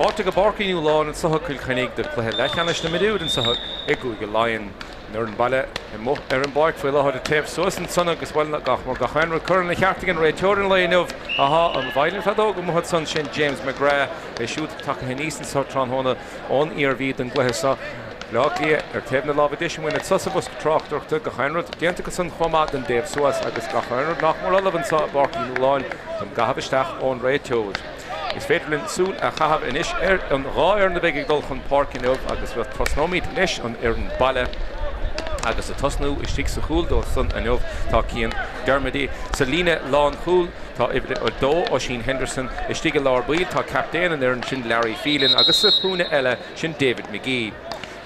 Fáilte go Páirc Uí Nualláin anseo i gCill Chainnigh do chluiche leathcheannais na mionúr anseo i gCúige Laighean. An fhoireann baile amuigh ar an bpáirc faoi láthair ag téamh suas ansan agus bhuel gach mar gach aon rud curtha ina cheart ag an réiteoir an lae inniu. Tá an veidhlin feadóg amuigh ansan sin James McGrath, é siúd tagtha aníos anseo tráthnóna ón Iarmhí don gcluiche seo. Baile Átha Cliath ar taobh na láimhe deise uainn anso sa bhosca tráchtaireachta, gach aon rud déanta acu san chomh maith don dtaobh suas agus gach aon rud nach mór ullamh anseo i bPáirc Uí Nualláin don gcaitheamh isteach ón réiteoir. Is féidir linn súil a chaitheamh anois ar an dhá fhoireann a bheidh ag dul chun páirce inniu agus tosnóimid leis an fhoireann baile agus ag tosnú istigh sa chúl dóibh san inniu tá Cian Dermody. Sa líne lánchúil tá uimhir a 2 Oisín Henderson, istigh i lár baill tá captaen an fhoireann sin Larry Phelan agus sa chúinne eile sin David McGee.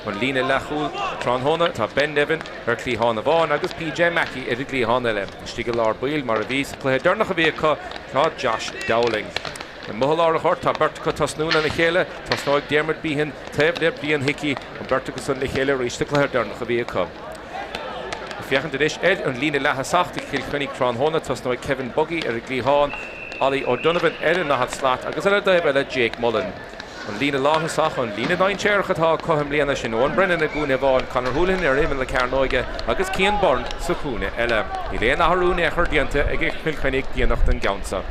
An líne leathchúil tráthnóna, tá Ben Nevin ar chliathán amháin agus PJ Mackey ar an gcliathán eile. Istigh i lár baill, mar a bhí sa chluiche deireanach a bhí acu, tá Josh Dowling. Amuigh i lár an ghoirt, tá beirt acu ag tosnú lena chéile. Tosnóidh Diarmuid Behan taobh le Brian Hickey, an bheirt acu san le chéile arís sa chluiche deireanach a bhí acu. Ag féachaint anois ar an líne leath-thosach do Chill Chainnigh tráthnóna, tosnóidh Kevin Buggy ar an gcliathán, Ollie O'Donovan ar an ndaichead slat agus ar an dtaobh eile Jake Mullen. An líne lánthosach, an líne dainséarach atá acu i mbliana, sin Eoin Brennan i gcúinne amháin, Conor Houlihan ar imeall na cearnóige agus Cian Byrne sa chúinne eile. Níl aon athrú in aon chor déanta ag Cill Chainnigh déanach don gceann seo.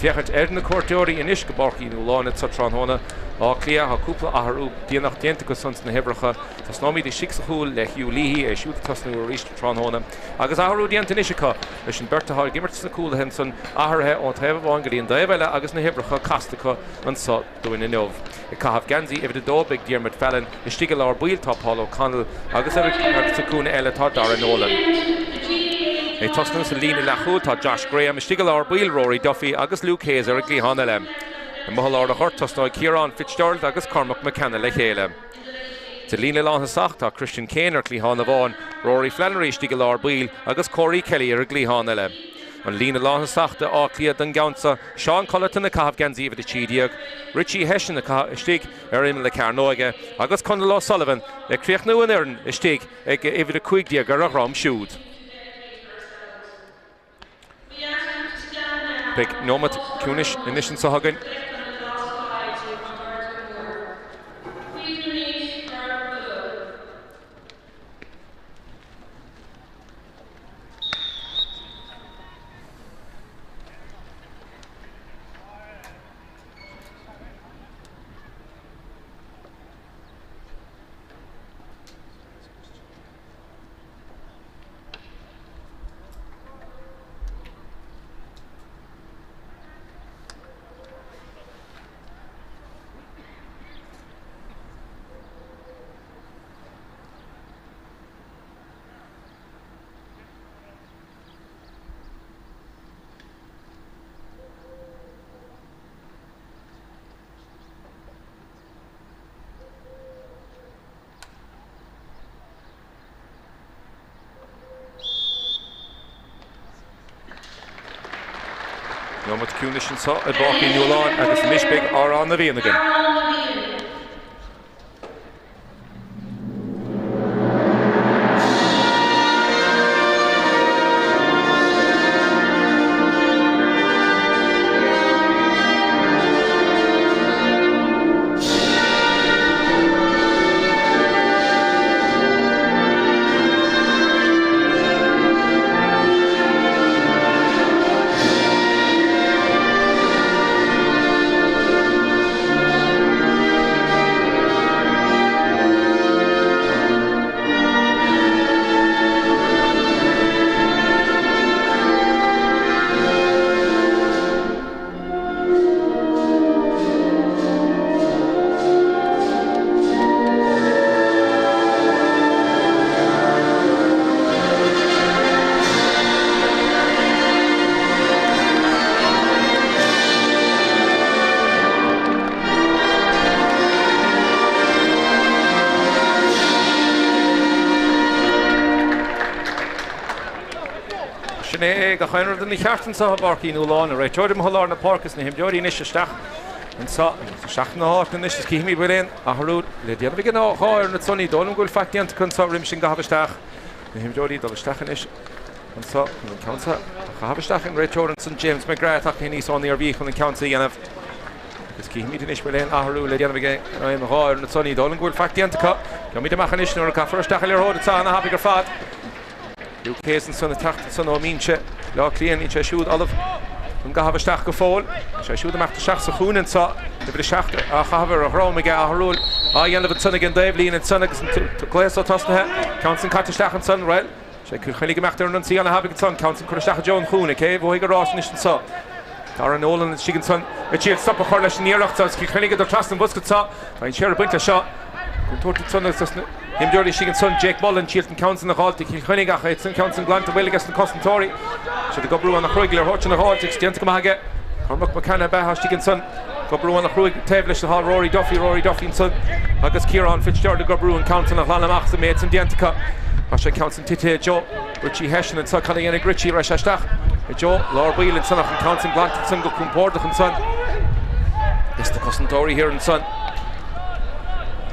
Féachaint ar na cuairteoirí anois go Páirc Uí Nualláin anso tráthnóna. Áth Cliath, tá cúpla athrú déanach déanta acu san sna huimhreacha. Tosnóimid istigh sa chúl le Hugh Leahy, é siúd ag tosnú arís tráthnóna. Agus athrú déanta anois acu leis an beirt atá ag imirt sna cúlaithe ansan athraithe ón taobh amháin go dtí an dtaobh eile agus na huimhreacha casta acu anso dúinn inniu. Ag caitheamh geansaí uimhir 2 beidh Diarmuid Fallon, istigh i lár baill tá Paul O'Connell agus ar sa gcúinne eile tá Darragh Nolan. Ag tosnú sa líne leathchúil tá Josh Graham, istigh i lár baill Rory Duffy agus Luke Hayes ar an gcliathán eile. Amuigh i lár an ghoirt tosnóidh Ciarán Fitzgerald agus Cormac McKenna le chéile. Sa líne lánthosach tá Christian Kane ar chliathán amháin, Rory Flannery istigh i lár baill agus Corey Kelly ar an gcliathán eile. An líne lánthosach do Áth Cliath don gceann seo, Seán Cullerton ag caitheamh geansaí uimhir 13, Richie Hession ag caitheamh istigh ar imeall na cearnóige agus Conall O'Sullivan ag críochnú an fhoireann istigh ag uimhir 15 ar a dhroim siúd. Beidh nóimeat ciúnais anois anseo againn. Nóimeat ciúnais anseo i bPáirc Uí Nualláin agus anois beidh Amhrán na bhFiann againn. Sin é gach aon rud ina cheart anseo i bPáirc Uí Nualláin, an réiteoir amuigh i lár na páirce is na himreoirí anois isteach anseo isteach na háite anois is cífimid bhfuil aon athrú le déanamh ag an dhá fhoireann anso. Ní dóigh liom go bhfuil faic déanta acu anseo roimis an gcaitheamh isteach. Na himreoirí ag dul isteach anois anseo chun an ceann seo a chaitheamh isteach. An réiteoir ansan James McGrath tagtha aníos ón Iarmhí chun an ceann seo a dhéanamh. Agus cífimid anois bhfuil aon athrú le déanamh ag aon dhá fhoireann anso. Ní dóigh liom go bhfuil faic déanta acu. Gheobhaimid amach anois nuair a caithfear isteach an liathróid anso ana-thapaidh ar fad. Luke Hayes ansan ag teacht ansan ón mbinse. Bleá Cliath, níl sé siúd ullamh don gcaitheamh isteach go fóill. Tá sé siúd ag imeacht isteach sa chúinne anso. Uimhir 7 á chaitheamh ar a dhrom aige. Athrú á dhéanamh ansan ag an dtaobhlíne ansan agus an cluiche so tosnaithe. Ceann san caite isteach ansan. Bhuel, sé Cill Chainnigh ag imeacht ar an ionsaí ana-thapaidh ansan. Ceann san curtha isteach i dtreo an chúinne. Cé a bhuafaidh an rás anois anso? Darren Nolan istigh ansan ag triail stop a chur leis an iarracht agus Cill Chainnigh ag dul trasna an bhosca anso. Tá dainséar ag baint leis seo. Contúirt ansan agus na himreoirí istigh ansan, Jake Mullen, triail an ceann san a dh'fháilt do Chill Chainnigh ach é an ceann san glanta uilig as na cosantóirí. Siad ag oibriú ana-chruaidh le liathróid sin a dh'fháilt agus déanta go maith aige. Cormac McKenna ab ea atá istigh ansan ag oibriú ana-chruaidh taobh leis tá Rory Duffy, Rory Duffy ansan agus Ciarán Fitzgerald ag oibriú an ceann san a ghlanadh amach sa méid san déanta acu. Tá sé an ceann san tite i dtreo Richie Hession anso. Cad a dhéanfaidh Richie? Raghaidh sé isteach i dtreo lár baill ansan ach an ceann san glanta ansan go compordach ansan. Is na cosantóirí thiar ansan.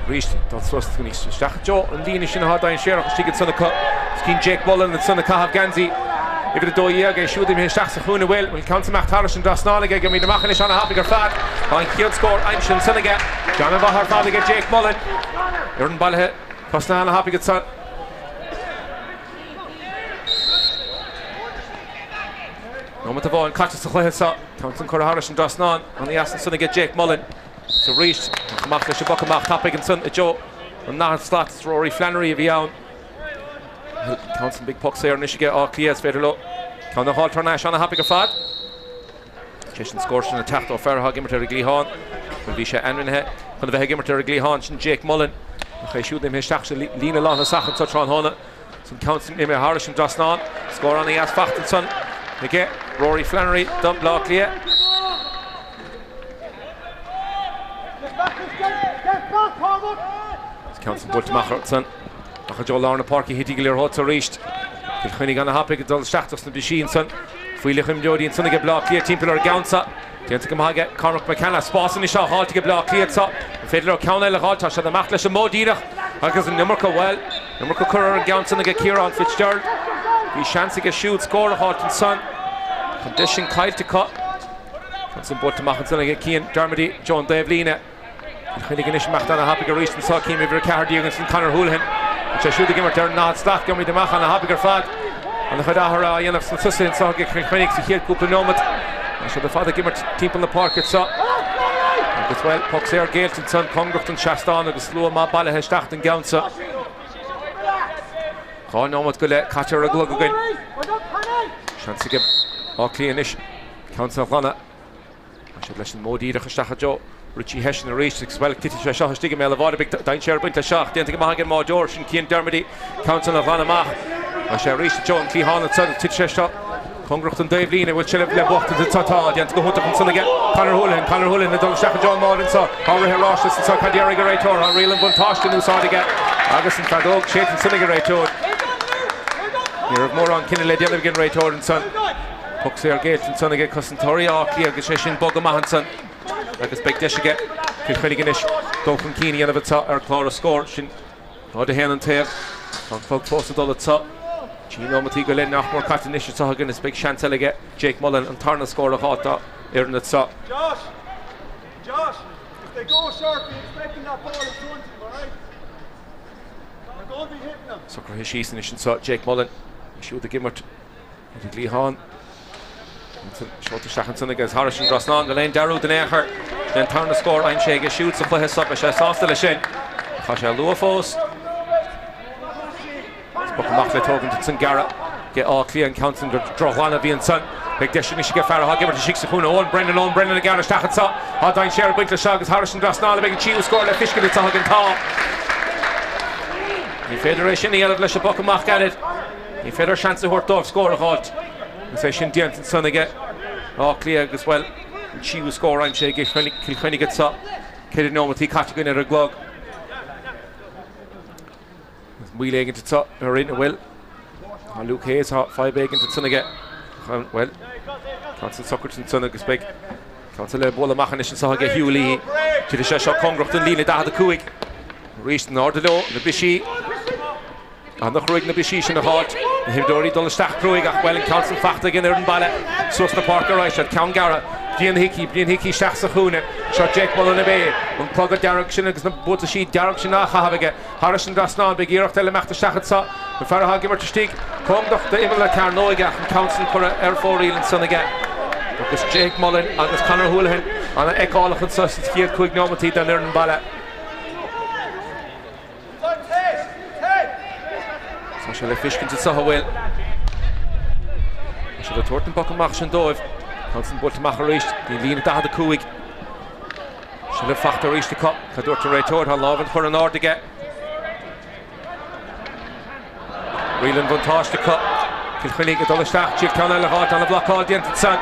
Arís dul suas níos isteach i dtreo an líne sin atá dainséarach istigh ansan acu. Is cinn Jake Mullen ansan ag caitheamh geansaí uimhir 12 é siúd imithe isteach sa chúinne bhfuil an ceann san imeacht thairis an dtrasnán aige gheobhaimid amach anois ana-thapaidh ar fad. Tá an chéad scór aimsithe ansan aige. Jab an-mhaith ar fad aige Jake Mullen. Ar an bailithe tosnaithe ana-thapaidh ansan. Nóimeat amháin caite sa chluiche seo. Ceann san curtha thairis an dtrasnán. Ana-dheas ansan aige Jake Mullen. Is arís amach leis an bpoc amach tapaidh ansan i dtreo an daichead slat. Is Rory Flannery a bhí ann. Ceann san beidh poc saor anois aige Áth Cliath. Is féidir leo ceann a dh'fháilt thar n-ais ana-thapaidh ar fad. Tar éis an scór sin ag teacht ó fear atá ag imirt ar an gcliathán. Bhuel bhí sé ainmnithe chun a bheith ag imirt ar an gcliathán. Sin Jake Mullen. Ach é siúd imithe isteach sa líne lánthosach anso tráthnóna. Is an ceann sin imithe thairis an dtrasnán. Scór ana-dheas fachta ansan aige Rory Flannery do Bhleá Cliath. Is ceann san buailte amach ansan. Ach i dtreo lár na páirce a thitfidh an liathróid arís. Cill Chainnigh ana-thapaidh ag dul isteach dos na biseacha ansan. Fuílleach imreoirí ansan aige Bleá Cliath timpeall ar an gceann seo. Déanta go maith aige Cormac McKenna. Spás anois á dh'fháilt aige Bleá Cliath anso. An féidir leo ceann eile a dh'fháilt? Tá siad amach leis an modh díreach agus an iomarca, bhuel, an iomarca curtha ar an gceann san aige Ciarán Fitzgerald. Bhí seans aige siúd scór a dh'fháilt ansan. An deis sin caillte acu. Ceann san buailte amach ansan aige Cian Dermody, ón dtaobhlíne. Cill Chainnigh anois imeacht ana-thapaidh arís anso cím uimhir 14 ansan Conor Houlihan. Tá sé siúd ag imirt ar an ndaichead slat. Gheobhaimid amach ana-thapaidh ar fad. Ana-chuid athruithe á dhéanamh sna tosaithe anso ag Cill Chainnigh sa chéad cúpla nóimeat. Tá siad ar fad ag imirt timpeall na páirce anso. Agus bhuel, poc saor géillte ansan cóngarach don seastán agus slua maith bailithe isteach don gceann seo. 2 nóimeat go leith caite ar an gclog againn. Seans ag Áth Cliath anois ceann san a ghlanadh. Tá siad leis an modh díreach isteach i dtreo Richie Hession arís agus bhuel titfidh sé seo istigh i mbéal an bháide. Beidh dainséar ag baint leis seo ach déanta go maith ag an mbáireoir sin Cian Dermody ceann san a ghlanadh amach. Tá sé arís i dtreo an chliatháin ansan titfidh sé seo cóngarach don dtaobhlíne. Bhfuil sé le buachtaint anso? Tá. Déanta go hiontach ansan aige Conor Houlihan. Conor Houlihan ag dul isteach i dtreo an mbáide anso. Tá rith ar ráis leis anso. Cad déarfaidh an réiteoir? Tá riail an bhuntáiste in úsáid aige agus an feadóg séidte ansan ag an réiteoir. Ní raibh mórán cinneadh le déanamh ag an réiteoir ansan. Poc saor géillte ansan aige cosantóirí Átha Cliath agus sé sin bog amach ansan agus beidh deis aige Cill Chainnigh anois dul chun cinn a dhéanamh anso ar chlár an scóir. Sin 0-1 an taobh. Tá an clog fós ag dul anso. Trí nóimeataí go leith nach mór caite anois anso againn is beidh seans eile aige Jake Mullen an tarna scór a dh'fháilt dá fhoireann anso. Josh! Josh! If they go short, be expecting that ball in front of them, alright? They're going to be hitting them. Socraithe síos anois anso Jake Mullen. É siúd ag imirt. Ar an gcliathán. Seolta isteach ansan agus thairis an dtrasnán gan aon dearúd in aon chor. An tarna scór aimsithe aige siúd sa chluiche seo. Beidh sé sásta leis sin. Tá sé luath fós. Is poc amach le tógaint ansan gearradh ag Áth Cliath an ceann san drochghlanadh a bhí ansan. Beidh deis anois aige fear atá ag imirt istigh sa chúinne. Eoin Brennan, Eoin Brennan ag gearradh isteach anso. Tá dainséar ag baint leis seo agus thairis an dtrasnán a bheidh an tríú scór le fiscint anso againn. Tá. Ní féidir é sin a dhéanamh leis an bpoc amach gairid. Ní féidir seans a thabhairt dóibh scór a dh'fháilt agus é sin déanta ansan aige Áth Cliath agus, bhuel, an tríú scór aimsithe ag Cill Chainnigh anso. 4 nóimeataí caite againn ar an gclog. Agus moill éigint anso ar an bhfuil. Tá Luke Hayes, tá fadhb éigint ansan aige. Bhuel, tá san socraithe ansan agus beidh ceann san le bualadh amach anois anso aige Hugh Leahy. Titfidh sé seo cóngarach don líne 45. Arís in airde leo, na biseacha. Ana-chruaidh na biseacha sin a dh'fháilt. Na himreoirí dul isteach cruaidh ach bhuel an ceann san fachta ag an fhoireann baile. Suas na páirce ar aghaidh siad. Ceann gearra. Brian Hickey. Brian Hickey isteach sa chúinne. Seo Jake Mullen ab é an clogad dearg sin agus na buataisí dearg sin á chaitheamh aige. Thairis an dtrasnán, beidh iarracht eile imeacht isteach anso. An fear atá ag imirt istigh, cóngarach d'imeall na cearnóige ach an ceann sin curtha ar fóraoil ansan aige. Agus Jake Mullen agus Conor Houlihan an-fheiceálach anso sa chéad chúig neomataí don fhoireann baile. Tá sé le feiscint anso a bhfuil. Tá siad ag tabhairt an poc amach sin dóibh. Ceann san buailte amach arís. Dtí an líne 45. Seilbh fachta arís acu. Cad dúirt an réiteoir? Tá an lámh an chur in airde aige. Riail an bhuntáiste acu. Cill Chainnigh ag dul isteach, siad ceann eile dhá an bhlocáil déanta ansan.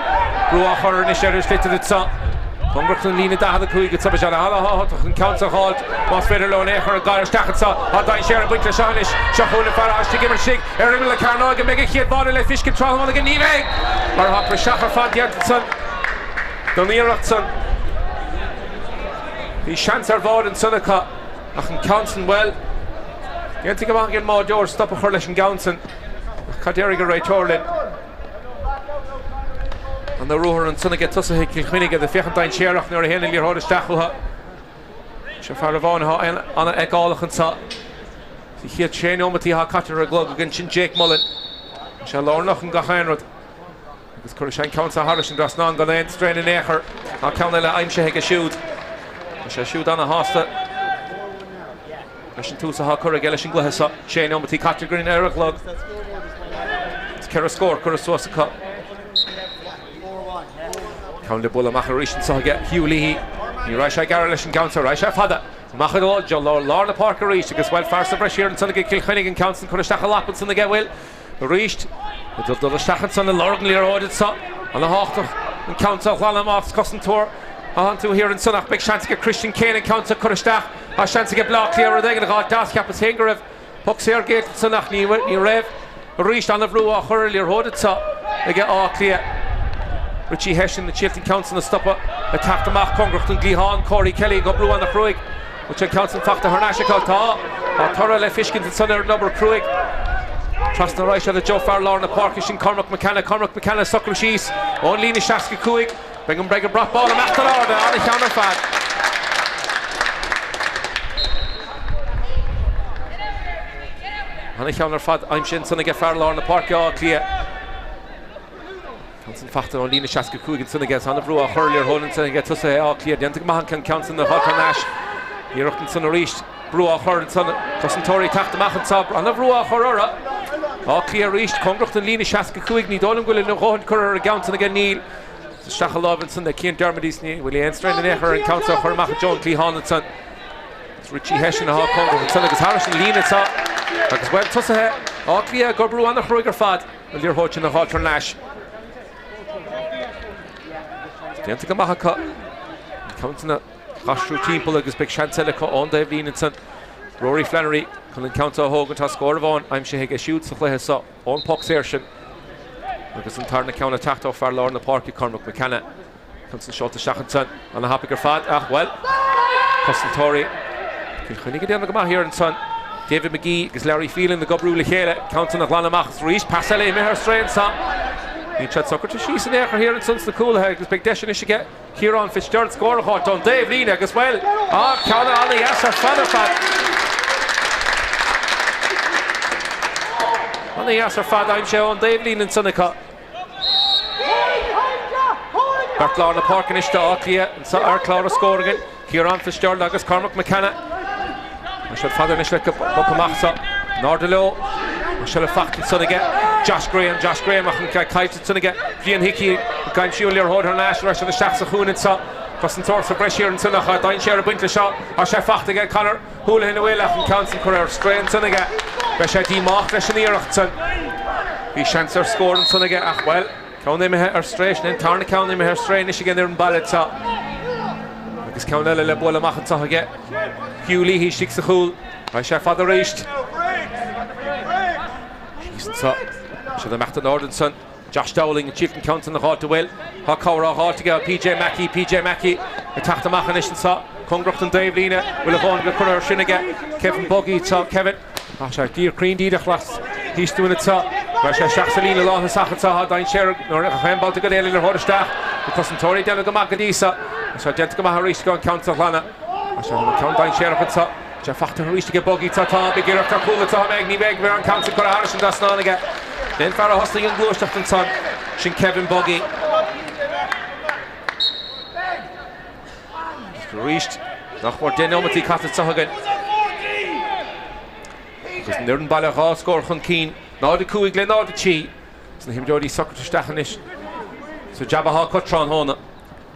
Brú á chur anois ar an sliotar anseo. Cóngarach don líne 45 anseo beidh sé ana-thábhachtach an ceann seo a dh'fháilt más féidir leo in aon chor ag isteach anseo. Tá dainséar ag baint leis seo anois. Seo chugainn an fear atá istigh ag imirt istigh ar imeall na cearnóige. An mbeidh an chéad bháide le feiscint tráthnóna aige? Ní bheidh! Mar tá praiseach ar fad déanta ansan don iarracht san. Bhí seans ar bháide ansan acu. Ach an ceann san, bhuel, déanta go maith ag an mbáideoir stop a chur leis an gceann san. Ach cad déarfaidh an réiteoir linn? Ana ruathar ansan aige tosaithe Cill Chainnigh iad ag féachaint dainséarach nuair a théann an liathróid isteach uathu. Seo fear amháin atá an-fheiceálach anso. Sa chéad sé neomataí atá caite ar an gclog againn, sin Jake Mullen. Tá sé lárnach in gach aon rud. Agus cuirfidh sé an ceann seo thairis an dtrasnán gan aon strain in aon chor. Tá ceann eile aimsithe aige siúd. Tá sé siúd ana-shásta leis an tús atá curtha aige leis an gcluiche seo. Sé neomataí caite againn ar an gclog. Is ceithre scór curtha suas acu. Ceann le bualadh amach arís anseo aige Hugh Leahy. Ní raibh sé ag gearradh leis an gceann seo, raibh sé fada. Amach i lár na páirce arís agus bhuel fear sa bhreis thiar ansan aige Cill Chainnigh an ceann san curtha isteach i lap ansan aige bhuel Arís, ag dul isteach ansan ag lorg na liathróide seo, ana-thábhachtach an ceann seo a ghlanadh amach is cosantóir atá iontu thiar ansan ach beidh seans aige Christian Kane an ceann seo a chur isteach. Tá seans aige Bleá Cliath rud éigin a dh'fháilt as. Cheapas féin go raibh poc saor géillte ansan ach ní raibh. Arís, ana-bhrú á chur ar liathróid anseo aige Áth Cliath. Richie Hession ag triailt an ceann san a stopadh ag teacht amach cóngarach don gcliathán. Corey Kelly ag oibriú ana-chruaidh. Bhfuil sé an ceann san fachta thar n-ais acu? Tá. Tá toradh le fiscint ansan ar an obair cruaidh. Trasna ar aghaidh seo do Joe fear lár na páirce sin Cormac McKenna. Cormac McKenna ag socrú síos ón líne 65. Beidh an beidh an brat bán amach don airde. Ana-cheann ar fad. Ana-cheann ar fad aimsithe ansan aige fear lár na páirce Áth Cliath. Ceann san fachta ón líne 65 ansan aige. Is an-bhrú á chur ar liathróid ansan aige tosaithe Átha Cliath. Déanta go maith an ceann san a dhul thar n-ais. Iarracht ansan arís. Brú á chur ansan. Cosantóirí ag teacht amach anso. An-bhrú á chur orthu. Áth Cliath arís. Cóngarach don líne 65. Ní dóigh liom go bhfuil a dhóthain curtha ar an gceann san aige Níl. Isteach i láimh ansan le Cian Dermody. Ní bhfuil aon strain in aon chor ar an gceann seo a chur amach i dtreo an chliatháin ansan. Is Richie Hession atá cóngarach ansan agus thairis an líne anseo. Agus bhuel tosaithe Átha Cliath ag oibriú an-chruaidh ar fad. An liathróid sin a dh'fháilt thar n-ais. Déanta go maith acu. An ceann sin a aistriú timpeall agus beidh seans eile acu ón dtaobhlíne ansan. Rory Flannery chun an ceann seo a thógaint. Tá scór amháin aimsithe aige siúd sa chluiche seo ón poc saor sin. Agus an tarna ceann ag teacht ó fear lár na páirce Cormac McKenna. Ceann sin seolta isteach ansan. Ana-thapaidh ar fad ach, bhuel, cosantóirí Chill Chainnigh ag déanamh go maith thiar ansan. David McGee agus Larry Phelan ag oibriú le chéile. Ceann san a ghlanadh amach is arís pas eile imithe ar strae anso. Níl siad socraithe síos in aon chor thiar ansan sna cúlaithe agus beidh deis anois aige Ciarán Fitzgerald scór a dh'fháilt ón dtaobh líne agus, bhuel, ah, ceann ana-dheas ar fad ar fad. Ana-dheas ar fad aimsithe ón dtaobh líne ansan acu. Beirt lár na páirce anois d'Áth Cliath anseo ar chlár na scór againn, Ciarán Fitzgerald agus Cormac McKenna. Tá siad fada anois le poc amach seo. In airde leo. Tá seilbh fachta ansan aige Josh Graham, Josh Graham ach an caillte ansan aige Brian Hickey ag aimsiú an liathróid thar n-ais, raibh siad isteach sa chúinne anseo. Cosantóir sa bhreis thiar ansan ach dainséar ag baint leis seo. Tá sé fachta aige Conor Houlihan an bhfuil ach an ceann san curtha ar strae ansan aige. Beidh sé díomách leis an iarracht san. Bhí seans ar scór ansan aige ach, bhuel, ceann imithe ar strae. Sin é an tarna ceann imithe ar strae anois ag an fhoireann baile anseo. Agus ceann eile le bualadh amach anseo aige Hugh Leahy istigh sa chúl. Beidh sé fada arís. Síos anseo. Siad ag imeacht in airde ansan. Josh Dowling ag triailt an ceann san a dh'fháilt an bhfuil. Tá cabhair á dh'fháilt aige ó PJ Mackey. PJ Mackey ag teacht amach anois anseo. Cóngarach don dtaobhlíne. Bhfuil a dhóthain le cur air sin aige. Kevin Buggy anseo. Kevin. Tá sé díreach cruinn díreach laistíos dúinn anseo. Raibh sé isteach sa líne lánthosach anseo. Tá dainséar nuair a chaon babhta go léir liathróid isteach. Na cosantóirí ag déanamh go maith go dtí seo. Tá sé déanta go maith arís acu an ceann san a ghlanadh. Tá sé an ceann dainséarach anseo. Tá sé fachta arís ag Buggy. Tá tá ag iarracht ar chúl anseo. An mbeidh? Ní bheidh. Bhí an ceann san curtha thairis an dtrasnán aige. An fear a thosnaigh an ghluaiseacht ansan, sin Kevin Buggy. Arís, nach mór 10 nóimeataí caite anseo againn. Agus an fhoireann baile 2 scór chun cinn, 0-5 le 0-3. Is na himreoirí socraithe isteach anois sa jab atá acu tráthnóna.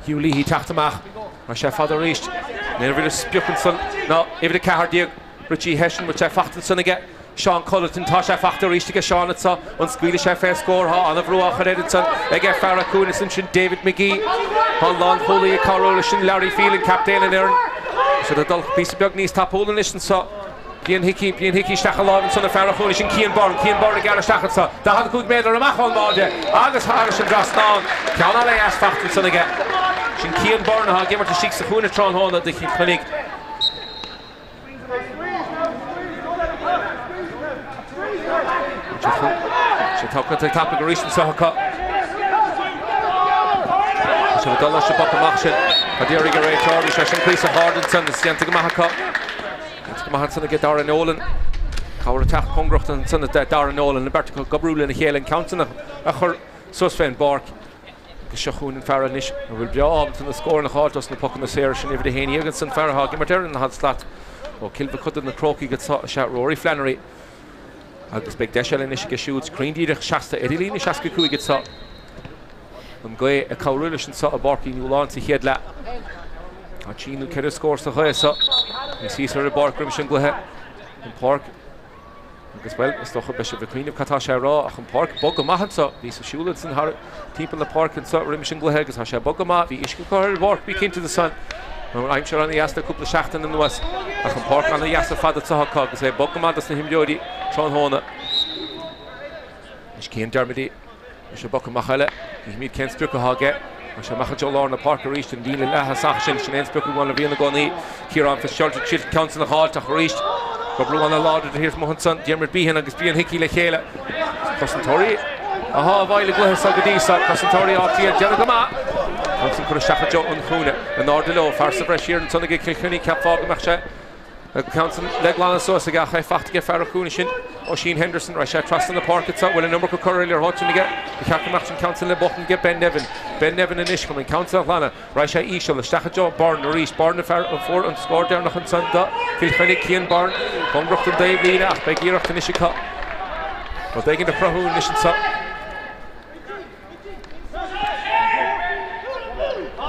Hugh Leahy teacht amach. Tá sé fada arís. Ní raibh sprioc ansan ná uimhir 14, Richie Hession, bhfuil sé fachta ansan aige. Seán Culleton, tá sé fachta arís aige Seán anso. An scaoilfidh sé fé scór? Tá an-bhrú á chur air ansan aige fear an chúinne ansin David McGee. Tá an lánchúlaí ag cabhrú leis sin Larry Phelan, captaen an fhoireann. Tá siad ag dul píosa beag níos tapúla anois anso. Brian Hickey, Brian Hickey isteach a lámh ansan ag fear an chúinne sin Cian Byrne, Cian Byrne ag gearradh isteach anso, 45 méadar amach ón mbáide agus thairis an dtrasnán. Ceann an-dheas fachta ansan aige. Sin Cian Byrne atá ag imirt istigh sa chúinne tráthnóna do Chill Chainnigh. Sé tugtha ag tapaidh arís anso acu. Tá sé ag dul leis an bpoc amach sin. Tá d'iarraidh ar réiteoir, bhí sé sin cuíosach ard ansan, is déanta go maith acu. Déanta go maith ansan aige Darren Nolan. Cabhair ag teacht cóngarach ansan do Darren Nolan, an bheirt acu ag oibriú lena chéile an ceann san a chur suas fén bpáirc. Agus seo chugainn an fear anois a bhfuil breá ábalta na scóranna a fháilt os na pocanna saora sin uimhir 11 ansan, fear atá ag imirt ar an daichead slat ó Chill Mochuda na Crócaigh anso is ea Rory Flannery. Agus beidh deis eile anois aige siúd cruinn díreach seasta ar an líne 65 anso. An ghaoth ag cabhrú leis anso i bPáirc Uí Nualláin sa chéad leath. Tá trí nó ceithre scór sa ghaoth so. Bhí síos ar an bpáirc roimis an gcluiche. An pháirc agus bhuel, is dócha beidh sibh ag cuimhneamh cad tá sé a rá ach an pháirc bog go maith anso. Bhíos ag siúl ansan thar timpeall na páirce anso roimis an gcluiche agus tá sé bog go maith. Bhí uisce curtha ar an bpáirc, bí cinnte de san. An aimsir ana-dheas le cúpla seachtain anuas ach an pháirc ana-dheas ar fad anso acu agus é bog go maith dos na himreoirí tráthnóna. Anois Cian Dermody. Leis an bpoc amach eile, Chífimid cén sprioc atá aige. Tá sé amach i dtreo lár na páirce arís, an líne leath-thosach sin. Sin é an sprioc amháin a bhíonn i gcónaí. Ciarán Fitzgerald ag triail ceann san a dh'fháilt ach arís, ag oibriú ana-láidir de shíor amuigh ansan. Diarmuid Behan agus Brian Hickey le chéile. Cosantóirí atá i bhfeighil an gcluiche seo go dtí seo. Cosantóirí Átha Cliath ag déanamh go maith. Ceann san curtha isteach i dtreo an chúinne. In airde leo, fear sa bhreis thiar ansan ag Cill Chainnigh, cheapfá go mbeadh sé. An ceann san le glanadh suas aige ach é fachta aige fear an chúinne sin, Oisín Henderson. Raghaidh sé trasna na páirce anseo. Bhfuil an iomarca curtha ar an liathróid sin aige? Ba cheart go mbeadh an ceann san le buachan aige Ben Nevin. Ben Nevin anois chun an ceann san a ghlanadh. Raghaidh sé íseal isteach i dtreo Byrne arís. Byrne an fear a fuair an scór deireanach ansan do Chill Chainnigh. Cian Byrne cóngarach don dtaobh líne ach beidh iarracht anois acu rud éigin a chruthú anois anseo.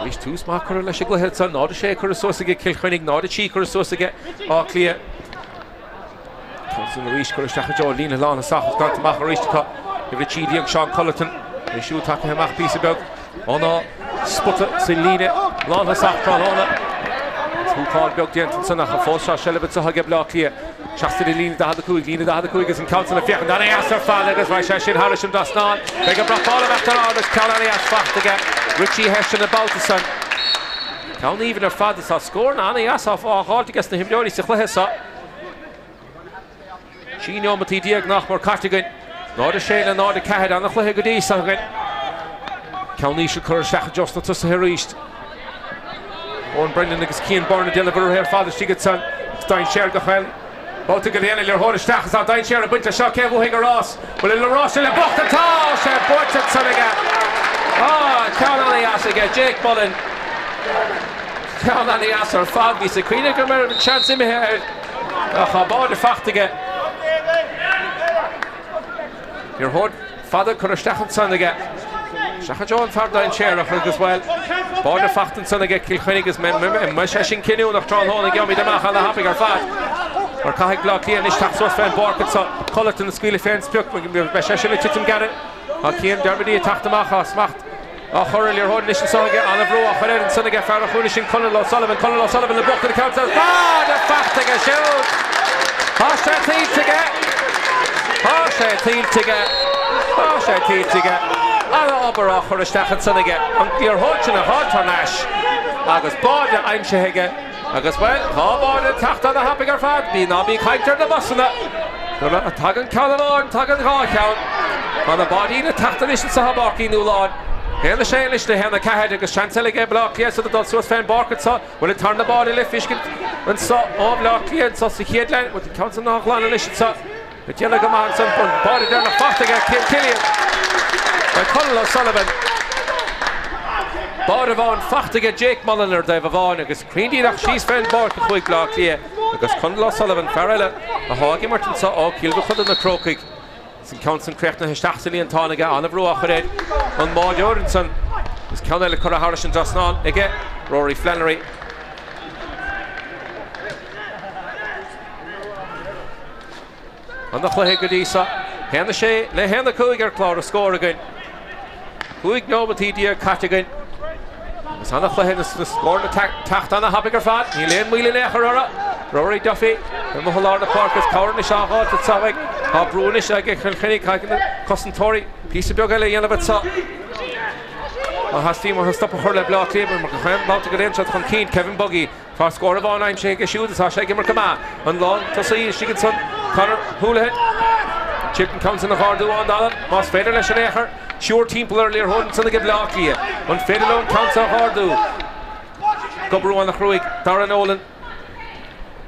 Arís tús maith curtha leis an gcluiche anseo. 0-6 curtha suas aige Cill Chainnigh, 0-3 curtha suas aige Áth Cliath. Thompson arís curtha isteach i dtreo líne lánthosach agus glanta amach arís acu. Uimhir 13 Seán Culleton. É siúd tagtha amach píosa beag óna spota sa líne lánthosach tráthnóna. Húcáil beag déanta ansan ach fós tá seilbh anseo aige Baile Átha Cliath. Seasta ar líne 45, líne 45 agus an ceann san ag féachaint ana-dheas ar fad agus raghaidh sé sin thairis an dtrasnán. Beidh an brat bán amach ar agus ceann ana-dheas fachta aige Richie Hession an babhta san. Ceann aoibhinn ar fad is tá scóranna ana-dheas á dh'fháilt aige na himreoirí sa chluiche seo. 16 neomataí nach mór caite againn. 0-6 le 0-4 ana-chluiche go dtí seo againn. Ceann íseal curtha isteach i dtreo na tosaithe arís. Eoin Brennan agus Cian Byrne ag déanamh orthu ar fad istigh ansan. Is dainséar do chaon babhta go dtéann an liathróid isteach is tá dainséar ag baint leis seo. Cé a bhuafaidh an rás? Bhfuil an rás sin le buachtaint? Tá sé buaite ansan aige. Ah, ceann ana-dheas aige Jake Mullen. Ceann ana-dheas ar fad. Bhíos ag cuimhneamh go mbeadh an seans imithe air ach tá báide fachta aige. Liathróid fada curtha isteach ansan aige. Isteach i dtreo an fear dainséarach agus, bhuel, báide fachta ansan aige Cill Chainnigh agus mbeidh sé sin cinniúnach tráthnóna gheobhaimid amach ana thapaidh ar fad. Mar caithfidh Bleá Cliath anois teacht suas fén bpáirc anso. Culleton ag scaoileadh fén sprioc, beidh sé sin ag titim gairid. Tá Cian Dermody ag teacht amach as smacht á chur ar liathróid anois anso aige, an-bhrú á chur air ansan aige fear an chúinne sin Conal O'Sullivan, Conal O'Sullivan le buachtaint an ceann san, báide fachta aige siúd! Tá sé tuillte aige! Tá sé tuillte aige! Tá sé tuillte aige! An-obair á chur isteach ansan aige, an liathróid sin a dh'fháilt thar n-ais agus báide aimsithe aige agus, bhuel, tá báide ag teacht ana-thapaidh ar fad, bí ná bí ag caint ar na busanna! Nuair a tagann ceann amháin, tagann dhá cheann. Tá na báidí ag teacht anois anso i bPáirc Uí Nualláin. 1-6 anois le 1-4 agus seans eile ag Baile Átha Cliath siad ag dul suas fén bpáirc anso. Bhfuil an tarna báide le feiscint anso ó Bhaile Átha Cliath anso sa chéad leath? Bhfuil an ceann san á ghlanadh anois anso? Ag déanamh go maith ansan, an báide deireanach faighte aige Cillian by Conal O'Sullivan. Báide amháin faighte aige Jake Mullen ar dtaobh amháin agus cruinn díreach síos fén bpáirc a chuaigh Baile Átha Cliath agus Conal O'Sullivan, fear eile athá ag imirt anso ó Chill Mochuda na Crócaigh. Is an ceann san críochnaithe isteach sa líontán aige, an-bhrú á chur ar an mbáireoir ansan agus ceann eile curtha thairis an dtrasnán aige Rory Flannery. Ana-chluiche go dtí seo. 1-6 le 1-5 ar chlár na scór againn. 15 neomataí caite againn. Agus ana-chluiche na scóranna teacht ana-thapaidh ar fad. Níl aon mhoill in aon chor orthu. Rory Duffy amuigh i lár na páirce is cabhair anois á fháilt anseo ag. Tá brú anois ag Cill Chainnigh. Caithfidh na cosantóirí píosa beag eile a dhéanamh anseo. Má theastaíonn uathu stop a chur le Baile Átha Cliath mar gach aon bhabhta go dtéann siad chun cinn. Kevin Buggy. Tá scór amháin aimsithe aige siúd is tá sé ag imirt go maith. An lán tosaí istigh ansan, Conor Houlihan. Chip an ceann san a dh'ardú ón dtalamh, más féidir leis in aon chor. Triúr timpeall ar an liathróid ansan ag Baile Átha Cliath. An féidir leo an ceann seo a dh'ardú? Ag oibriú ana-chruaidh, Darragh Nolan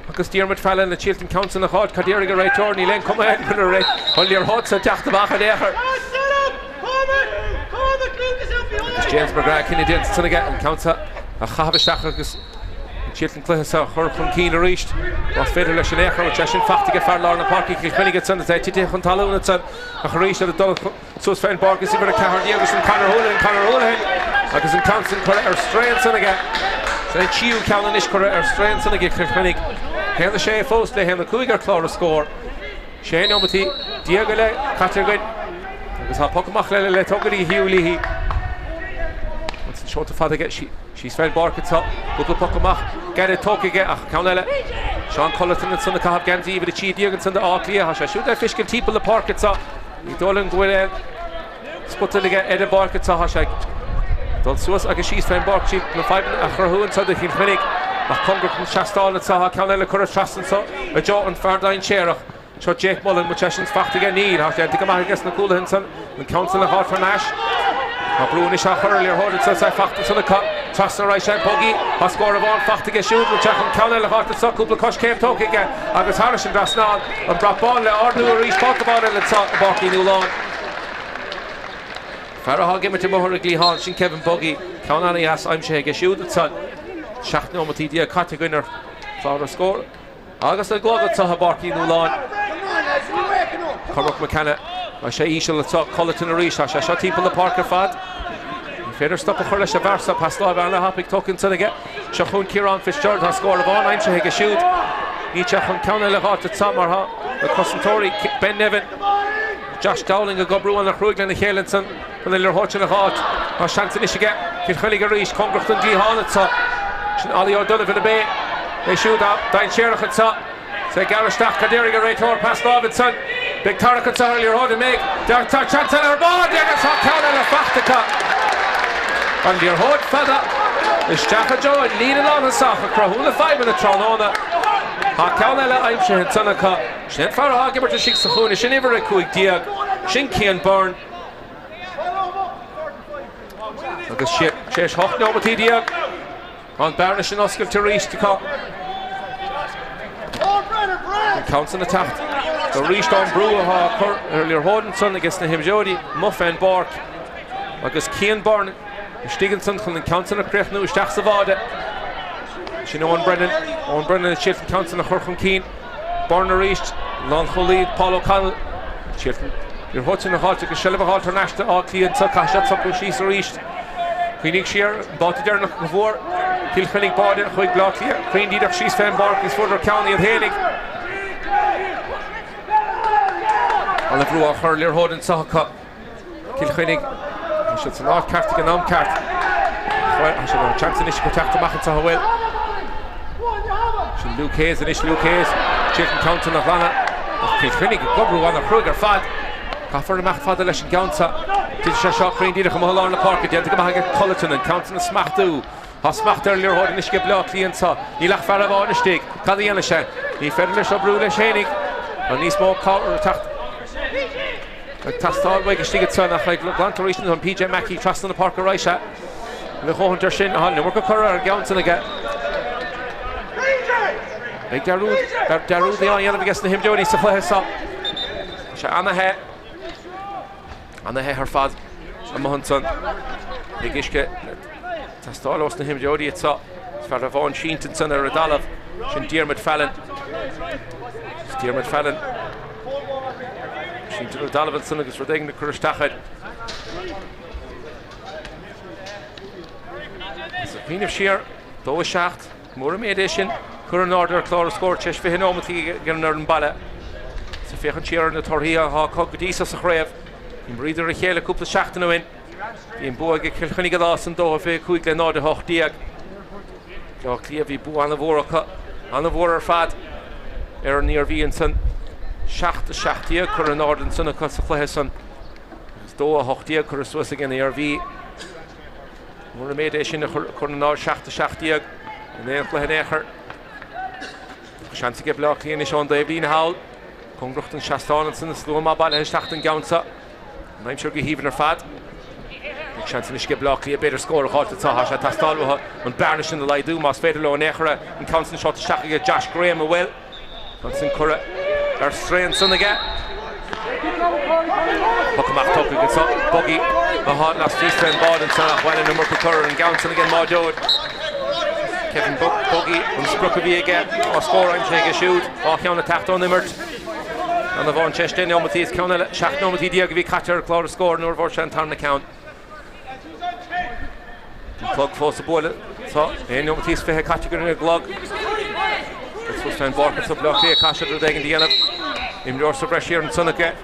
agus Diarmuid Fallon ag triailt an ceann san a dh'fháilt. Cad déarfaidh an réiteoir? Níl aon chuma air go raibh an liathróid seo ag teacht amach in aon chor. Agus James McGrath cinneadh déanta ansan aige an ceann seo a chaitheamh isteach agus triailt an cluiche seo a chur chun cinn arís. Más féidir leis in aon chor, sé sin faighte aige fear lár na páirce Cill Chainnigh ansan is é titithe chun talún ansan ach arís ar a dul suas fén bpáirc is uimhir 14 agus an Conor Houlihan, Conor Houlihan agus an ceann san curtha ar strae ansan aige. Sin an tríú ceann anois curtha ar strae ansan aige Cill Chainnigh. 1-6 fós le 1-5 ar chlár na scór. 16 neomataí go leith caite againn agus tá poc amach eile le tógáil ag Hugh Leahy. Ansan seolta fada aige síos fén bpáirc anseo. Cúpla poc amach gairid tógtha aige ach ceann eile. Seán Culleton ansan ag caitheamh geansaí uimhir 13 ansan d'Áth Cliath. Tá sé siúd le feiscint timpeall na páirce anseo. Ní dóigh liom go bhfuil aon spota aige ar an bpáirc anseo. Tá sé ag dul suas agus síos fén bpáirc sí na fadhbanna a chruthú anseo do Chill Chainnigh ach cóngarach don trasnán anseo. Tá ceann eile curtha trasna anseo i dtreo an fear dainséarach. Seo Jake Mullen, bhfuil sé sin faighte aige? Níl. Tá sé déanta go maith aige na cúlaithe ansan. An ceann san a dh'fháilt thar n-ais. Tá brú anois á chur ar liathróid anso is é faighte ansan acu. Trasna ar aghaidh sé Buggy. Tá scór amháin faighte aige siúd. Bhfuil sé chun ceann eile a dh'fháilt anso? Cúpla coiscéim tógtha aige agus thairis an dtrasnán. An brat bán le ardú arís. Poc amháin eile anso i bPáirc Uí Nualláin. Fear atá ag imirt amuigh ar an gcliathán, sin Kevin Buggy. Ceann an-dheas aimsithe aige siúd ansan. 17 neomataí caite againn ar chlár na scór. Agus an clog anseo i bPáirc Uí Nualláin. Cormac McKenna, tá sé íseal anseo, Culleton arís, tá sé seo timpeall na páirce ar fad. Ní féidir stop a chur leis an bhfear seo, pas láimhe ana-thapaidh tugtha ansan aige. Seo chugainn Ciarán Fitzgerald, tá scór amháin aimsithe aige siúd. Níl sé chun ceann eile a dh'fháilt anseo mar tá na cosantóirí, Ben Nevin, Josh Dowling ag oibriú ana-chruaidh lena chéile ansan chun an liathróid sin a dh'fháilt. Tá seans anois aige Cill Chainnigh arís, cóngarach don gcliathán anseo. Sin Ollie O'Donovan ab é é siúd dainséarach anseo. Is é ag gearradh isteach, cad déarfaidh an réiteoir? Pas láimhe ansan. Beidh tarrac anseo ar an liathróid, an mbeidh? Tá seans eile ar báide agus tá ceann eile faighte acu. An liathróid fada isteach i dtreo an líne lántosach ag cruthú na fadhbanna tráthnóna. Tá ceann eile aimsithe ansan acu. Sin an fear atá ag imirt istigh sa chúinne, sin uimhir 15, sin Cian Byrne. Agus tar éis 18 neomataí, tá an bearna sin oscailte arís acu. An ceann san ag teacht arís ón brú atá á cur ar an liathróid ansan aige sna himreoirí amuigh fén bpáirc. Agus Cian Byrne istigh ansan chun an ceann san a chríochnú isteach sa bháide. Sin Eoin Brennan. Eoin Brennan ag triailt an ceann san a chur chun cinn. Byrne arís, lánchúlaí Paul O'Connell. Triailt an liathróid sin a dh'fháilt agus seilbh a dh'fháilt thar n-ais d'Áth Cliath anseo. Caithfidh siad socrú síos arís. Cuimhnigh siar an babhta deireanach go bhfuair Cill Chainnigh báide chuaigh Baile Átha Cliath cruinn díreach síos fén bpáirc agus fuaireadar ceann iad fhéinig. Ana bhrú á chur ar liathróid anseo acu. Cill Chainnigh, tá siad san áit ceart ag an am ceart. Tá siad an seans anois acu teacht amach anseo an bhfuil. Sin Luke Hayes anois, Luke Hayes, triailt an ceann sin a ghlanadh. Ach Cill Chainnigh ag oibriú ana-chruaidh ar fad. Caithfear imeacht fada leis an gceann seo. Titfidh sé seo cruinn díreach amuigh i lár na páirce. Déanta go maith ag Culleton an ceann sin a smachtú. Tá smacht ar an liathróid anois ag Bleá Cliath anseo. Níl ach fear amháin istigh. Cad a dhéanfaidh sé? Ní féidir leis oibriú leis fhéinig. Tá níos mó cabhair ag teacht. Ag teastáil uaidh istigh ansan ach é glanta arís ansan PJ Mackey trasna na páirce arís é. Le dhóthaint ar sin, tá an iomarca curtha ar an gceann san aige. Beidh dearúd, dearúd á dhéanamh aige sna himreoirí sa chluiche seo. Tá sé ana-the, ana-the ar fad amuigh ansan. Beidh uisce ag teastáil ós na himreoirí anseo. Is fear amháin sínte ansan ar an dtalamh, sin Diarmuid Fallon. Diarmuid Fallon. Sínte ar an dtalamh ansan agus rud éigin ag cur isteach air. Is ag cuimhneamh siar, 2-7, mór an méid é sin, cur in airde ar chlár na scór tar éis 20 nóimeat ag an fhoireann baile. Is ag féachaint siar ar na torthaí atá acu go dtí seo sa chraobh, d'imríodar a chéile cúpla seachtain ó shin. Bhí an bua ag Cill Chainnigh an lá san, 2-25 le 0-18. Bleá Cliath, bhí bua an-mhór acu, an-mhór ar fad ar an Iarmhí ansan. 7-17 curtha in airde ansan acu sa chluiche san. Agus 2-18 curtha suas ag an Iarmhí. Mór an méid é sin a chur in airde 7-17 in aon chluiche in aon chor. Seans aige Bleá Cliath anois ón dtaobhlíne thall. Cóngarach don seastán ansan is slua maith bailithe isteach don gceann seo. An aimsir go haoibhinn ar fad. Beidh seans anois ag Bleá Cliath b'fhéidir scór a dh'fháilt anseo. Tá sé ag teastáil uathu an bearna sin a laghdú más féidir leo in aon chor. An ceann san seolta isteach aige Josh Graham an bhfuil. Ceann san curtha ar strae ansan aige. Poc amach tógtha anseo. Buggy atá laistíos den bhád ansan ach bhuel an iomarca curtha ar an gceann san ag an mbáireoir. Kevin Buggy an sprioc a bhí aige. Tá scór aimsithe aige siúd. Dhá cheann ag teacht ón imirt. Ceann amháin tar éis 10 neomataí is ceann eile 17 nóimeataí a bhí caite ar chlár na scór nuair a fuair sé an tarna ceann. An clog fós ag bualadh. Tá 1 neomataí is 20 caite ar an gclog. Is suas fén bpáirc anseo Bleá Cliath caithfidh siad rud éigin a dhéanamh. Imreoir sa bhreis thiar ansan aige.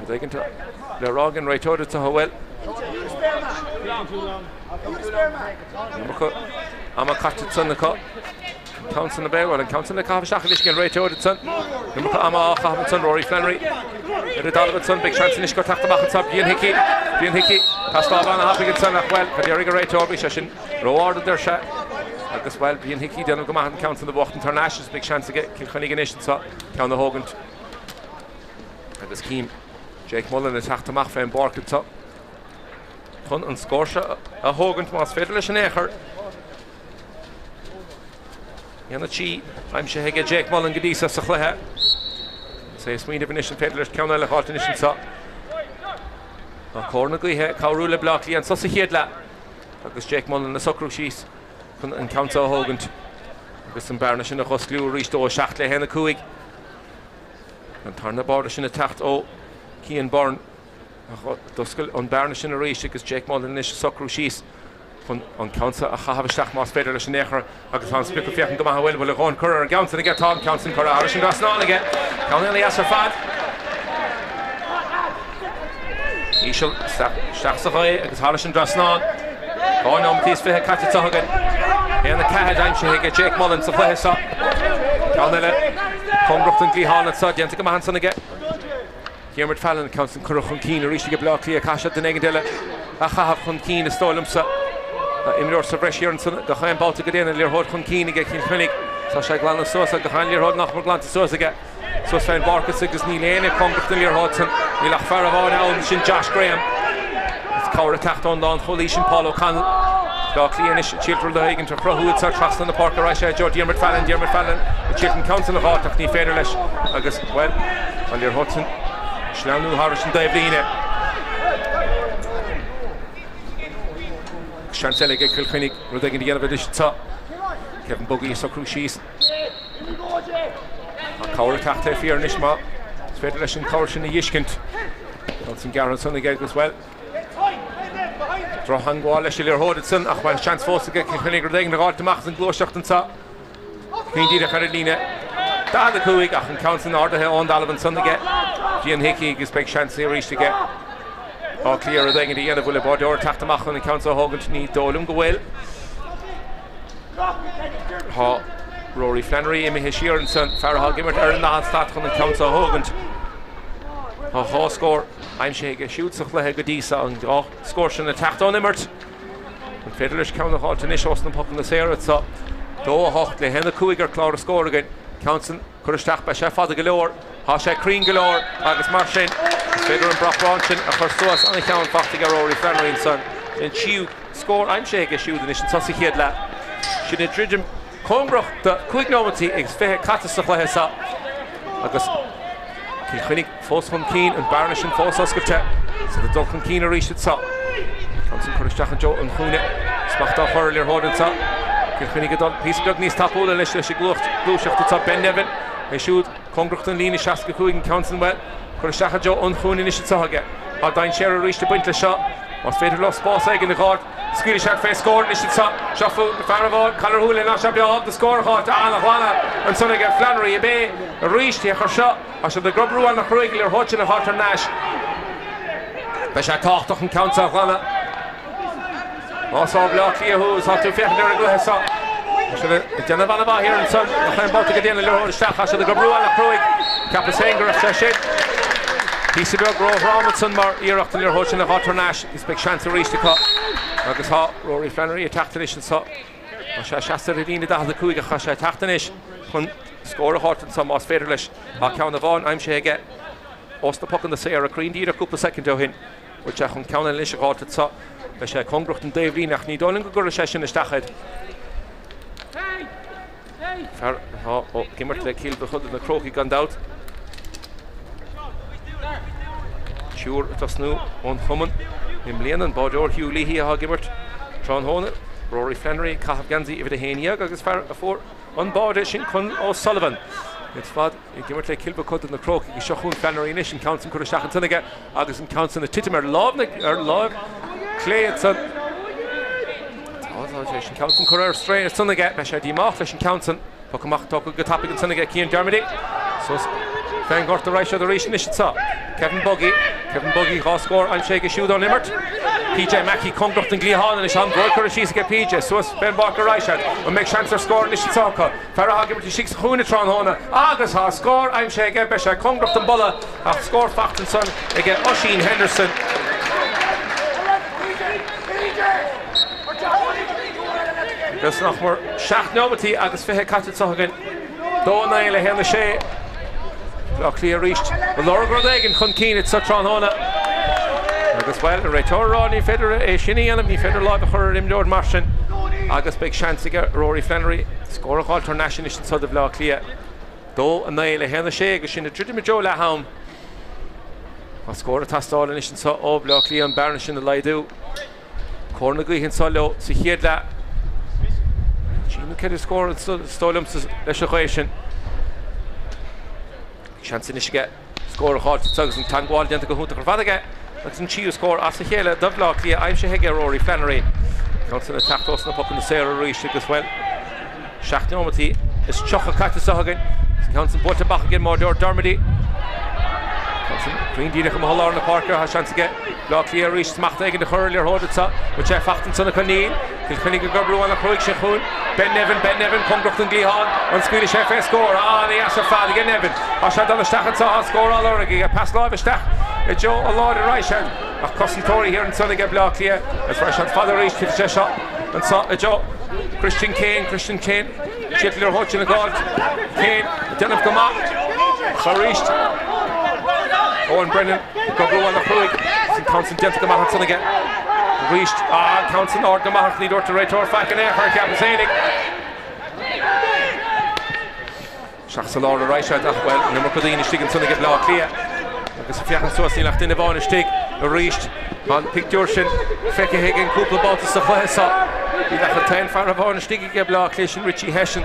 Rud éigin le rá ag an réiteoir anseo an bhfuil. Iomarca ama caite ansan acu. An ceann san ab ea? Bhuel, an ceann san le caitheamh isteach anois ag an réiteoir ansan. Iomarca ama á chaitheamh ansan, Rory Flannery. Ar an dtalamh ansan, beidh seans anois gur teacht amach anso Brian Hickey. Brian Hickey, pas láimhe ana-thapaidh ansan ach, bhuel, cad déarfaidh an réiteoir, bhí sé sin ró-ard a deir sé. Agus, bhuel, Brian Hickey, déanamh go maith an ceann san a bhuachtaint thar n-ais agus beidh seans aige Cill Chainnigh anois anso ceann a thógaint. Agus cím Jake Mullen ag teacht amach fén bpáirc anso chun an scór seo a thógaint más féidir leis in aon chor. 1-3 aimsithe aige Jake Mullen go dtí seo sa chluiche. Is é ag smaoineamh anois an féidir leis ceann eile a dh'fháilt anois anseo. Tá cóir na gaoithe ag cabhrú le Bleá Cliath anseo sa chéad leath agus Jake Mullen ag socrú síos chun an ceann seo a thógaint agus an bearna sin a dh'oscliú arís 2-7 le 1-5. An tarna báide sin ag teacht ó Cian Byrne. D'oscail an bearna sin arís agus Jake Mullen anois ag socrú síos chun an ceann seo a chaitheamh isteach más féidir leis in aon chor agus tá an sprioc ag féachaint go maith an bhfuil, bhfuil a dhóthain curtha ar an gceann sin aige, tá an ceann sin curtha thairis an dtrasnán aige, ceann ana dheas ar fad. Íseal isteach sa ghaoth agus thairis an dtrasnán. 2 nóimeataí is 20 caite anseo againn. 1-4 aimsithe aige Jake Mullen sa chluiche seo. Ceann eile cóngarach don gcliathán anseo, déanta go maith ansan aige. Diarmuid Fallon, ceann san curtha chun cinn arís ag Bleá Cliath, caithfidh siad duine éigin eile a chaitheamh chun cinn is dóigh liomsa. Tá imreoir sa bhreis thiar ansan gach aon babhta go dtéann an liathróid chun cinn aige Cill Chainnigh. Tá sé ag glanadh suas ach gach aon liathróid nach mór glanta suas aige. Suas fén bpáirc ansan agus níl éinne cóngarach don liathróid san. Níl ach fear amháin ann, sin Josh Graham. Is cabhair ag teacht ón lánchúlaí sin Paul O'Connell. Bleá Cliath anois ag triail rud éigin a chruthú anso trasna na páirce ar ais i dtreo Diarmuid Fallon, Diarmuid Fallon ag triail an ceann san a dh'fháilt ach ní féidir leis agus, bhuel, an liathróid san ag sleamhnú thairis an dtaobhlíne. Seans eile ag Cill Chainnigh rud éigin a dhéanamh anois anseo. Kevin Buggy ag socrú síos. Tá cabhair ag teacht taobh thiar anois má is féidir leis an cabhair sin a dh'fheiscint. Ceann san gearrtha ansan aige agus, bhuel, drochtheangmháil leis an liathróid ansan ach, bhuel, seans fós aige Cill Chainnigh rud éigin a dh'fháilt amach as an gluaiseacht anseo. Cinn díreach ar an líne 45 ach an ceann san ardaithe ón dtalamh ansan aige Cian Hickey agus beidh seans arís aige Áth Cliath rud éigin a dhéanamh. Bhfuil an báideoir ag teacht amach chun an ceann seo a thógaint? Ní dóigh liom go bhfuil. Tá Rory Flannery imithe siar ansan, fear atá ag imirt ar an ndaichead slat chun an ceann seo a thógaint. Tá dhá scór aimsithe aige siúd sa chluiche go dtí seo, an dhá scór sin ag teacht ón imirt. An féidir leis ceann a dh'fháilt anois ós na pocanna saora anseo? 2-8 le 1-5 ar chlár na scór againn. Ceann san curtha isteach, beidh sé fada go leor. Tá sé cruinn go leor agus mar sin is féidir an brat bán sin a chur suas. Ana-cheann faighte ag Rory Flannery ansan. An tríú scór aimsithe aige siúd anois anso sa chéad leath. Sinn ag druidim cóngarach do 5 nóimeataí agus 20 caite sa chluiche seo agus Cill Chainnigh fós chun cinn, an bearna sin fós oscailte. Is ag dul chun cinn arís anso. Ansan curtha isteach i dtreo an chúinne. Smacht á chur ar liathróid anso. Cill Chainnigh ag dul píosa beag níos tapúla anois leis an gluaiseacht anso. Ben Nevin é siúd. Cóngarach don líne 65 an ceann san bhuel curtha isteach i dtreo an chúinne anois anso aige. Tá dainséar arís ag baint leis seo. Más féidir leo spás éigin a dh'fháilt, scaoilfidh siad fé scór anois anso. Seo fúthu, fear amháin, Conor Whelan, tá sé breá ábalta scór a dh'fháilt. Ana-ghlanadh ansan aige Flannery ab é arís féach air seo. Tá siad ag oibriú ana-chruaidh an liathróid sin a dh'fháilt thar n-ais. Beidh sé tábhachtach an ceann seo a ghlanadh. Más ó Bhaile Átha Cliath thú is tá tú ag féachaint ar an gcluiche seo. Tá siad ag déanamh an-mhaith thiar ansan. Nach aon babhta go dtéann an liathróid isteach. Tá siad ag oibriú ana-chruaidh. Cheapas féin go raibh sé sin píosa beag róthrom ansan mar iarracht an liathróid sin a dh'fháilt thar n-ais agus beidh seans arís acu. Agus tá Rory Flannery ag teacht anois anso. Tá sé seasta ar an líne 45 ach tá sé ag teacht anois chun scór a dh'fháilt anso más féidir leis. Tá ceann amháin aimsithe aige ós na pocanna saora cruinn díreach cúpla soicind ó shin. Bhfuil sé chun ceann eile anois a dh'fháilt anso? Beidh sé cóngarach don dtaobhlíne ach ní dóigh liom go gcuirfidh sé sin isteach air. Fear atá ag imirt le Cill Mochuda na Crócaigh gan dabht. Triúr ag tosnú ón chumann i mbliana, an báireoir Hugh Leahy atá ag imirt tráthnóna, Rory Flannery ag caitheamh geansaí uimhir 11 agus fear a fuair an báide sin Conal O'Sullivan. Iad fad Ag imirt le Cill Mochuda na Crócaigh seo chugainn Flannery anois, an ceann san curtha isteach ansan aige agus an ceann san ag titim ar lámh na, ar láimh clé ansan. Tá, tá sé an ceann san curtha ar strae ansan aige, beidh sé díomách leis an ceann san. Poc amach tógtha go tapaidh ansan aige Cian Dermody. Suas fén ngort a raghaidh siad arís anois anso. Kevin Buggy, Kevin Buggy, 2 scór aimsithe aige siúd ón imirt. PJ Mackey cóngarach don gcliathán anois, an bhfuil curtha síos aige PJ, suas fén bpáirc a raghaidh siad. An mbeidh seans ar scór anois anso acu? Fear atá ag imirt istigh sa chúinne tráthnóna agus tá scór aimsithe aige, beidh sé cóngarach don bpolla ach scór faighte ansan aige Oisín Henderson. Agus nach mór 7 neomataí agus 20 caite anseo againn. 2 9 le 1 6. Baile Átha Cliath arís ag lorg rud éigin chun cinn anseo tráthnóna. Agus bhuel, an réiteoir ag rá ní féidir é sin a dhéanamh, ní féidir láimh a chur ar imreoir mar sin. Agus beidh seans aige Rory Flannery scór a dh'fháilt thar n-ais anois anso do Bhaile Átha Cliath. 2, 9 le 1, 6 agus sinn ag druidim i dtreo leath am. Tá scór ag teastáil anois anso ó Bhaile Átha Cliath an bearna sin a laghdú. Cóir na gaoithe anso leo sa chéad leath. Trí nó ceithre scór is dóigh liomsa leis an ghaoth sin. Seans anois aige scór a dh'fháilt anso agus an teagmháil déanta go hiontach ar fad aige agus an tríú scór as a chéile do Bhaile Átha Cliath aimsithe aige Rory Flannery. Ceann san ag teacht ós na pocanna saora arís agus, bhuel, 7 neomataí is 30 caite anseo againn. An ceann san buailte amach ag an mbáireoir Dermody. Ceann san cruinn díreach amuigh i lár na páirce, tá seans aige Baile Átha Cliath arís smacht éigin a chur ar liathróid anseo. Bhfuil sé faighte ansan acu? Níl. Cill Chainnigh ag oibriú ana-chruaidh seo chugainn. Ben Nevin, Ben Nevin, cóngarach don gcliathán. An scaoilfidh sé fé scór? An-dheas ar fad aige Nevin. Tá sé ag dul isteach anseo, tá scór á lorg aige. Pas láimhe isteach i dtreo an láir a raghaidh sé. Ach cosantóirí thiar ansan aige Baile Átha Cliath. Is raibh siad fada arís, titfidh sé seo anseo i dtreo Christian Kane, Christian Kane, siad liathróid sin a dh'fháilt. Kane ag déanamh go maith. Ach arís Owen Brennan ag oibriú ana-chruaidh. An ceann san déanta go maith ansan aige. Arís, an ceann san ard go maith ach ní dúirt an réiteoir faic in aon chor, cheapas fhéinig. Isteach sa lár a raghaidh siad ach, bhuel, an iomarca daoine istigh ansan ag Baile Átha Cliath. Agus ag féachaint suas níl ach duine amháin istigh arís. Tá an pictiúr sin feicthe againn cúpla babhta sa chluiche seo. Níl ach an t-aon fear amháin istigh ag Baile Átha Cliath, sin Richie Hession.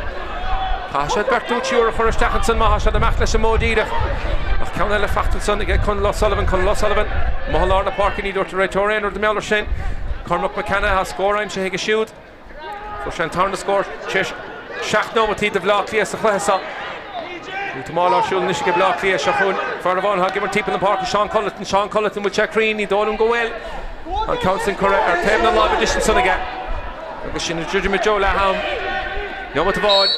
Caithfidh siad beirt nó triúr a chur isteach ansan má tá siad ag imeacht leis an modh díreach. Ach ceann eile faighte ansan ag Conal O'Sullivan, Conal O'Sullivan, amuigh i lár na páirce, ní dúirt an réiteoir aon rud i mbeal air sin. Cormac McKenna, tá scór aimsithe aige siúd. Fuair sé an tarna scór tar éis 7 nóimeataí do Bhaile Átha Cliath sa chluiche seo. Útamáil á siúl anois ag Baile Átha Cliath. Seo chugainn fear amháin atá ag imirt timpeall na páirce, Seán Culleton. Seán Culleton, bhfuil sé cruinn? Ní dóigh liom go bhfuil. An ceann sin curtha ar taobh na láimhe deise ansan aige. Agus sinn ag druidim i dtreo leath am. Neomat amháin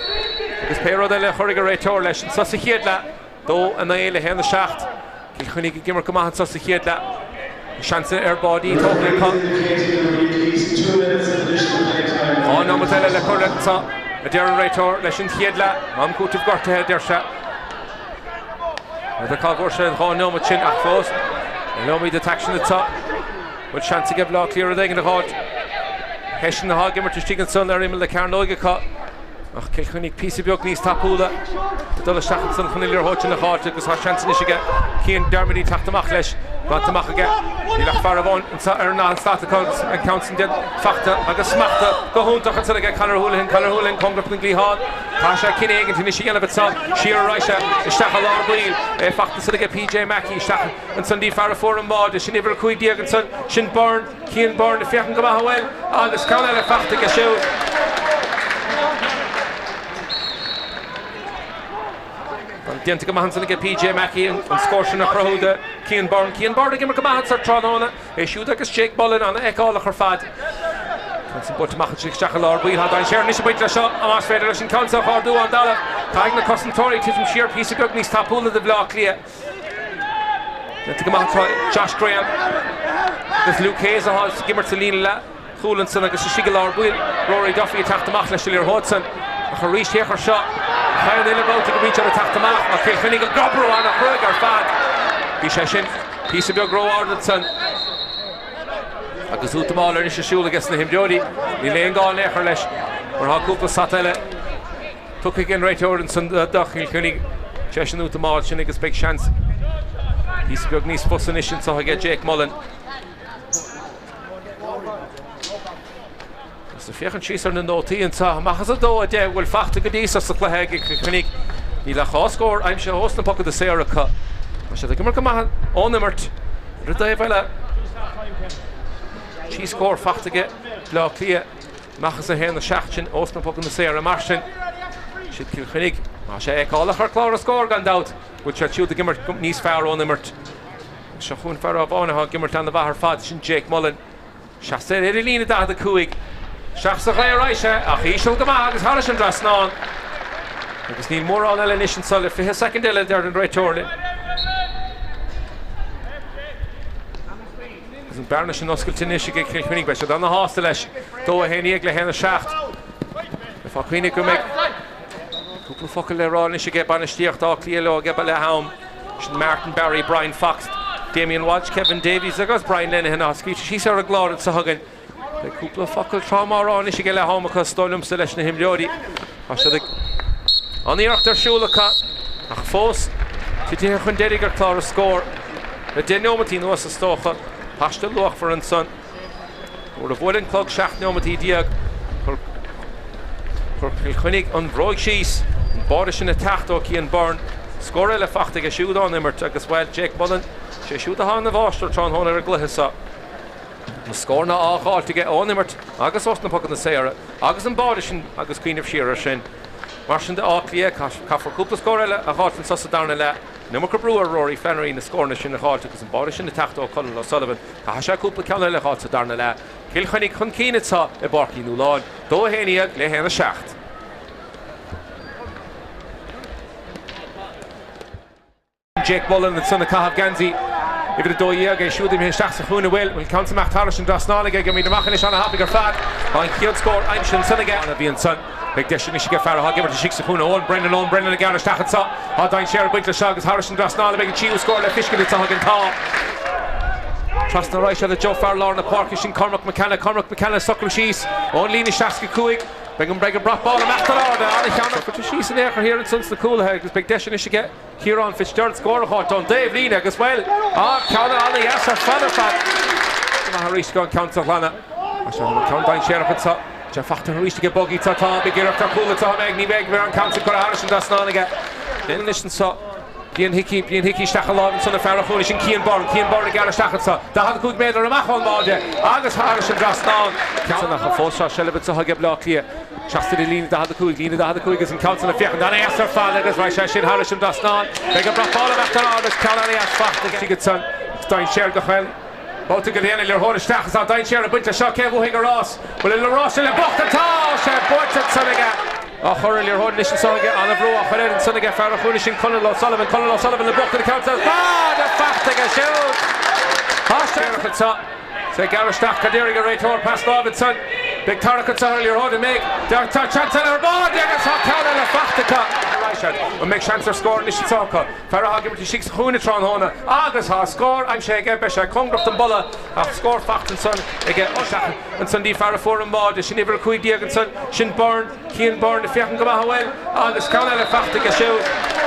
agus pé rud eile a chuirfidh an réiteoir leis anso sa chéad leath. 2, 9 le 1, 7. Cill Chainnigh ag imirt go maith anso sa chéad leath. Seans ar bháidí tógtha acu. 2 nóimeat eile le cur anso, a deir an réiteoir, leis an chéad leath. Am cúitimh gortaithe, a deir sé. N'fheadar cá bhfuair sé an 2 neomat sin ach fós an iomaí de t-aicsean atá. Bhfuil seans aige Bleá Cliath rud éigin a dh'fháilt. Hession atá ag imirt istigh ansan ar imeall na cearnóige acu ach Cill Chainnigh píosa beag níos tapúla ag dul isteach ansan chun an liathróid sin a dh'fháilt agus tá seans anois aige Cian Dermody teacht amach leis. Bainte amach aige. Níl ach fear amháin anso ar an slat acu agus an ceann sin déanta fachta agus smachta go hiontach ansan aige Conor Houlihan. Conor Houlihan cóngarach don gcliathán. Caithfidh sé cinneadh éigin anois a dhéanamh ansan. Siar arís é isteach i lár baill. É fachta ansan aige PJ Mackey isteach ansan dtí fear a fuair an báide. Sin uimhir 15 ansan. Sin Byrne, Cian Byrne ag féachaint go maith an bhfuil agus ceann eile fachta aige siúd. Déanta go maith ansan aige PJ Mackey an scór sin a chruthú do Cian Byrne. Cian Byrne ag imirt go maith anso tráthnóna. É siúd agus Jake Mullen an-fheiceálach ar fad. Ansan buailte amach ansin isteach i lár baill. Tá dainséar anois ag baint leis seo. Más féidir leis an ceann seo a ardú ón dtalamh, caithfidh na cosantóirí titim siar píosa beag níos tapúla do Bhleá Cliath. Déanta go maith atá Josh Graham agus Luke Hayes atá ag imirt sa líne leathchúil ansan agus istigh i lár baill Rory Duffy ag teacht amach leis an liathróid san. Ach arís féach ar seo. Chaon uile babhta go mbíonn siad ag teacht amach ach Cill Chainnigh ag oibriú an-chruaidh ar fad. Bhí sé sin. Píosa beag ró-ard ansan agus útamáil anois ar siúl aige sna himreoirí. Níl aon gá in aon chor leis mar tá cúpla slat eile tugtha ag an réiteoir ansan do Chill Chainnigh tar éis an útamáil sin agus beidh seans píosa beag níos fusa anois anseo aige Jake Mullen. Agus ag féachaint síos ar na nótaí anseo, amach as 2, 10 a bhfuil fachta go dtí seo sa chluiche ag Cill Chainnigh. Níl ach 2 scór aimsithe ós na pocanna saora acu. Tá siad ag imirt go maith ón imirt. Ar an dtaobh eile, 3 scór fachta aige Bleá Cliath amach as 1, 7 sin ós na pocanna saora. Mar sin, siad Cill Chainnigh. Tá sé fheiceálach ar chlár na scór gan dabht. Bhfuil siad siúd ag imirt níos fearr ón imirt. Seo chugainn fear amháin atá ag imirt an-mhaith ar fad, sin Jake Mullen. Seasta ar an líne 45. Isteach sa ghaoth arís é, ach íseal go maith agus thairis an dtrasnán. Agus níl mórán eile anois anso le 20 soicind eile, deir an réiteoir linn. Agus an bearna sin oscailte anois ag Cill Chainnigh, beidh siad ana-shásta leis. 2 1 le 1 7. Fá choinne go mbeidh cúpla focal le rá anois aige bainistíocht Átha Cliath leo ag leath-am. Sin Martin Barry, Brian Fox, Damien Walsh, Kevin Davies agus Brian Lenihan atá scríte síos ar an gclár anseo againn. Beidh cúpla focal trom á rá anois ag leath-am acu, is dóigh liomsa, leis na himreoirí. Tá siad ag an-iarracht ar siúl acu ach fós titithe chun deiridh ar chlár na scór le 10 neomataí anuas is dócha. Paiste luachmhar ansan. Nuair a bhuail an clog 17 neomataí, chuir Cill Chainnigh an bhróig síos, an báide sin ag teacht ó Cian Byrne. Scór eile fachta aige siúd ón imirt agus, bhuel, Jake Mullen, sé siúd atá ina mháistir tráthnóna ar an gcluiche seo. Na scóranna á dh'fháilt aige ón imirt agus ós na pocanna saora agus an báide sin agus cuimhneamh siar air sin. Mar sin de, Áth Cliath, caithfear cúpla scór eile a dh'fháilt anso sa darna leath. An iomarca brú ar Rory Flannery na scóranna sin a dh'fháilt agus an báide sin ag teacht ó Conal O'Sullivan. Caithfidh sé cúpla ceann eile a dh'fháilt sa darna leath. Cill Chainnigh chun cinn anseo i bPáirc Uí Nualláin, 2 1 le 1 7. Jake Mullen ansan ag caitheamh geansaí uimhir 12, é siúd imithe isteach sa chúinne bhfuil an ceann amach thairis an dtrasnán aige, gimid amach anois ana-thapaidh ar fad. Tá an chéad scór aimsithe ansan aige. A bhí ansan. Beidh deis anois aige fear atá ag imirt istigh sa chúinne, Eoin Brennan, Eoin Brennan ag gearradh isteach anseo. Tá dainséar ag baint leis seo agus thairis an dtrasnán a bheidh an tríú scór le fiscint anseo ag an Tá. Trasna arís eile Joe fear lár na páirce sin Cormac McKenna, Cormac McKenna ag socrú síos ón líne 65. Beidh an beidh an brat bán amach don airde, an-cheann curtha síos in aon chor thiar ansan sna cúlaithe agus beidh deis anois aige Ciarán Fitzgerald scór a dh'fháilt ón dtaobh líne agus bhuel, ah, ceann an-dheas ar fad ar fad. Maith arís aige an ceann sa ghlanadh. Tá sé an ceann dainséarach anseo. Sé fachta arís aige Buggy tá tá beidh iarracht ar chúl anseo an mbeidh ní bheidh bheidh an ceann sin curtha thairis an dtrasnán aige. Anois anseo Brian Hickey, Brian Hickey isteach i láimh ansan ag fear an chúinne sin Cian Byrne, Cian Byrne ag gearradh isteach anseo. 45 méadar amach ón mbáide agus thairis an dtrasnán. Ceann ach fós tá seilbh anseo ag Bleá Cliath. Seasta ar líne 45, líne 45 agus an ceann san ag féachaint an-dheas ar fad agus raghaidh sé sin thairis an dtrasnán. Beidh an brat bán amach don ard agus ceann an-dheas fachta aige ansan. Dainséar do chaon babhta go dtéann an liathróid isteach is tá dainséar ag baint leis seo. Cé a bhuafaidh an rás? Bhfuil an rás sin le buachtaint? Tá sé buaite ansan aige. Á chur an liathróid anois anso aige, an-bhrú á chur air ansan aige fear an chúinne sin Conal O'Sullivan, Conal O'Sullivan le buachtaint an ceann san. Báide fachta aige siúd! Tá sé anseo. Is é ag gearradh isteach, cad déarfaidh an réiteoir? Pas láimhe ansan. Beidh tarrac anso ar an liathróid, an mbeidh? Tá seans eile ar báide agus tá ceann eile fachta acu. aghaidh siad. An mbeidh seans ar scór anois anseo acu? Fear atá ag imirt istigh sa chúinne tráthnóna agus tá scór aimsithe aige, beidh sé cóngarach don bpolla ach scór faighte ansan aige. Isteach ansan dtí fear a fuair an báide, sin uimhir 15 ansan, sin Byrne, Cian Byrne ag féachaint go maith bhuel agus ceann eile faighte aige siúd.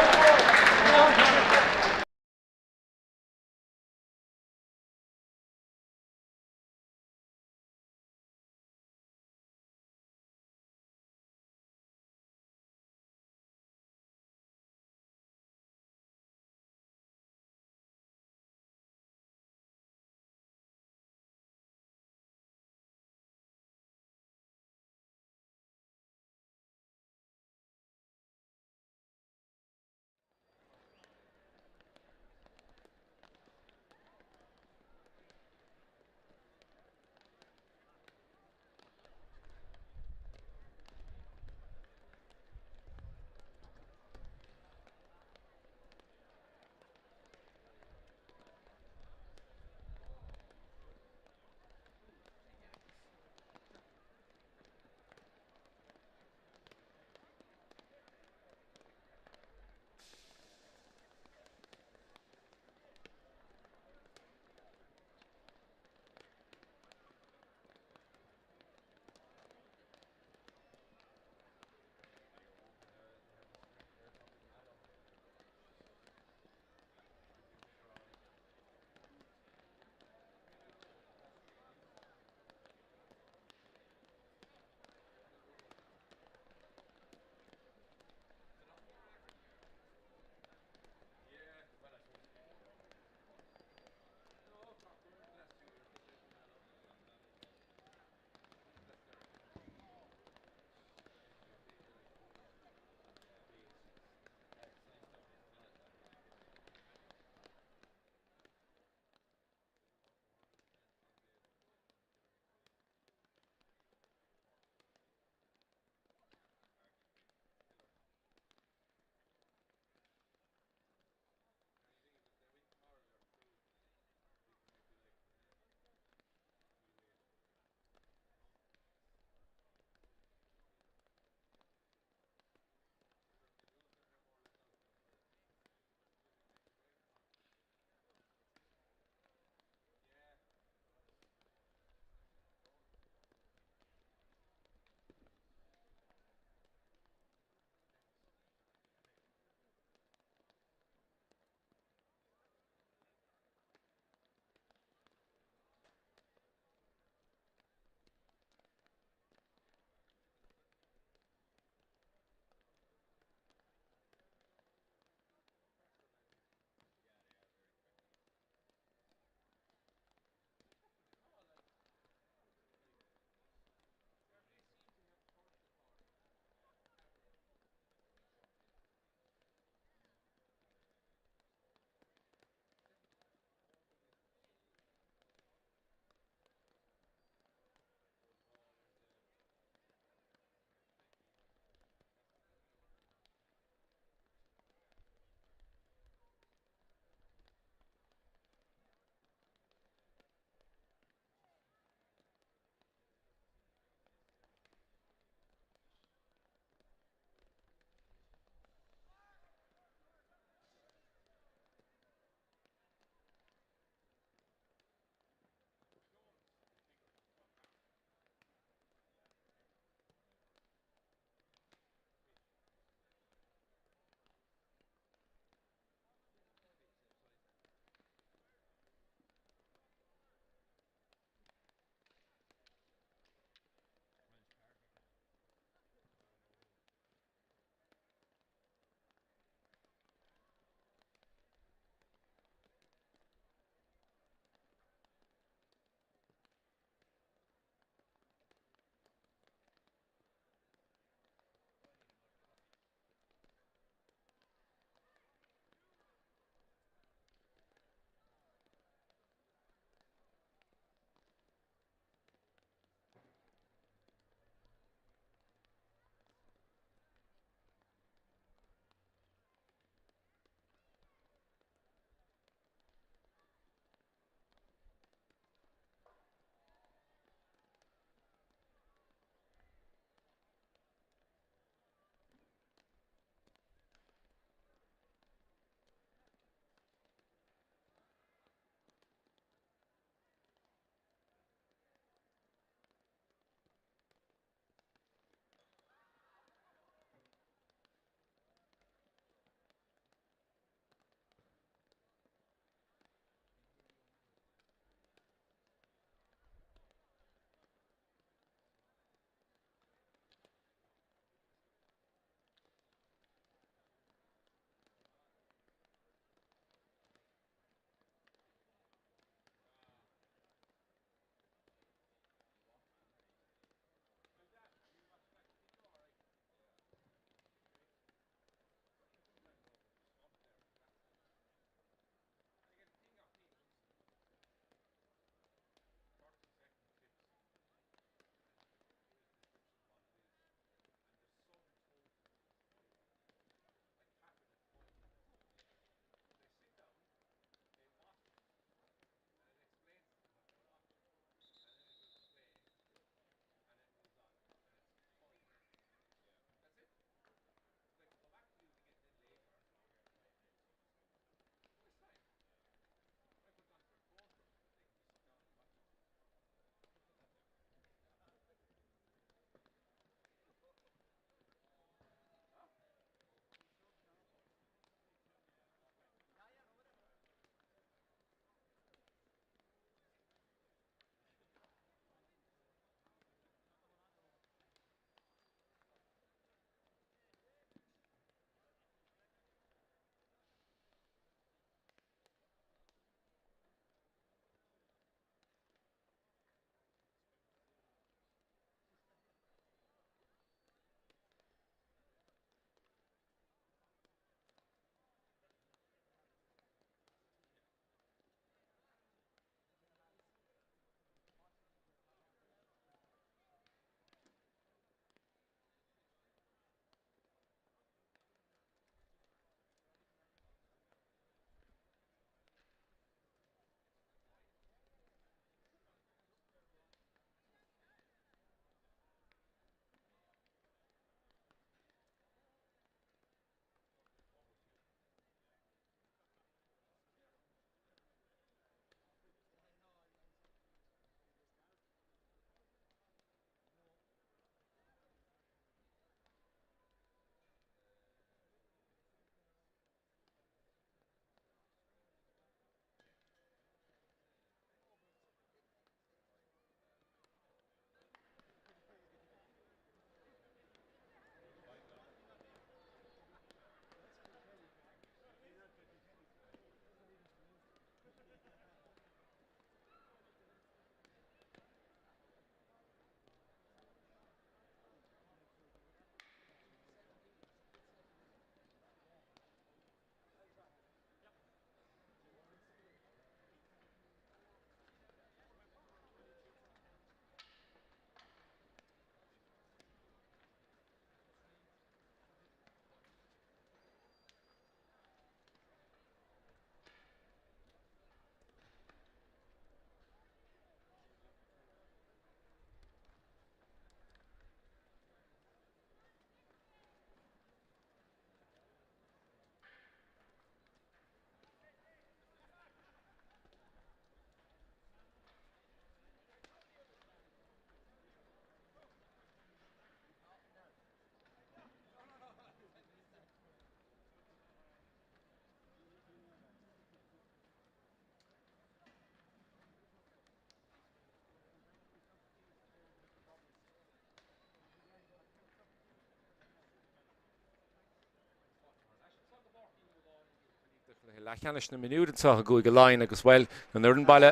Leathcheannais na mionúr anseo i gCúige Laighean agus, bhuel, an fhoireann baile.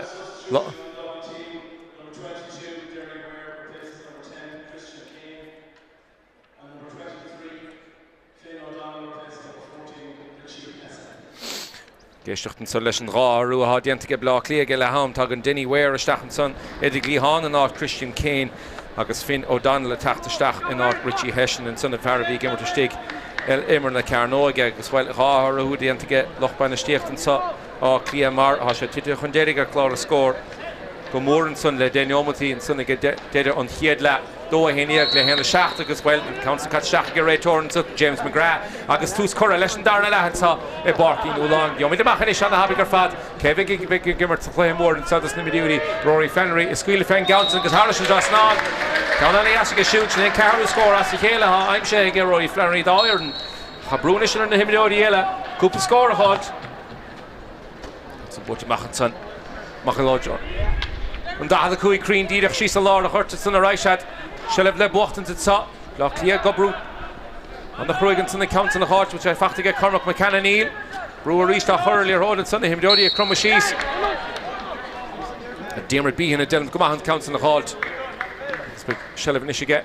Ag éisteacht ansan leis an dhá athrú atá déanta ag Baile Átha Cliath ag leath am. Tagann Denis Ware isteach ansan ar an gcliathán in áit Christian Kane agus Finn O'Donnell ag teacht isteach in áit Richie Hession ansan, an fear a bhí ag imirt istigh ar imeall na cearnóige. Agus, bhuel, dhá athrú déanta ag lucht bainistíochta anseo Áth Cliath mar tá sé tite chun deiridh ar chlár an scóir go mór ansan le 10 neomataí ansan ag deireadh an chéad leath. 2, 11 le 1, 7 agus, bhuel, an ceann san caite isteach ag an réiteoir anseo, James McGrath, agus tús curtha leis an darna leath anseo i bPáirc Uí Nualláin. Gheobhaimid amach anois ana-thapaidh ar fad cé a bheidh ag imirt sa chluiche mór anseo dos na mionúirí. Rory Flannery ag scaoileadh fén gceann san agus thairis an dtrasnán. Ceann ana-dheas aige siúd, sin é an ceathrú scór as a chéile atá aimsithe aige Rory Flannery dá fhoireann. Tá brú anois ar na himreoirí eile cúpla scór a fháilt. San buaite amach ansan. Amach i láid an 45 cruinn díreach síos i lár an ghoirt ansan ar aghaidh siad. Seilbh le buachtaint anso. Bleá Cliath ag oibriú ana-chruaidh ansan an ceann san a dh'fháilt. Bhfuil sé fachta aige Cormac McCann? Níl. Brú arís á chur ar liathróid ansan. Na himreoirí ag cromadh síos. Diarmuid Behan ag déanamh go maith an ceann san a dh'fháilt. Agus beidh seilbh anois aige.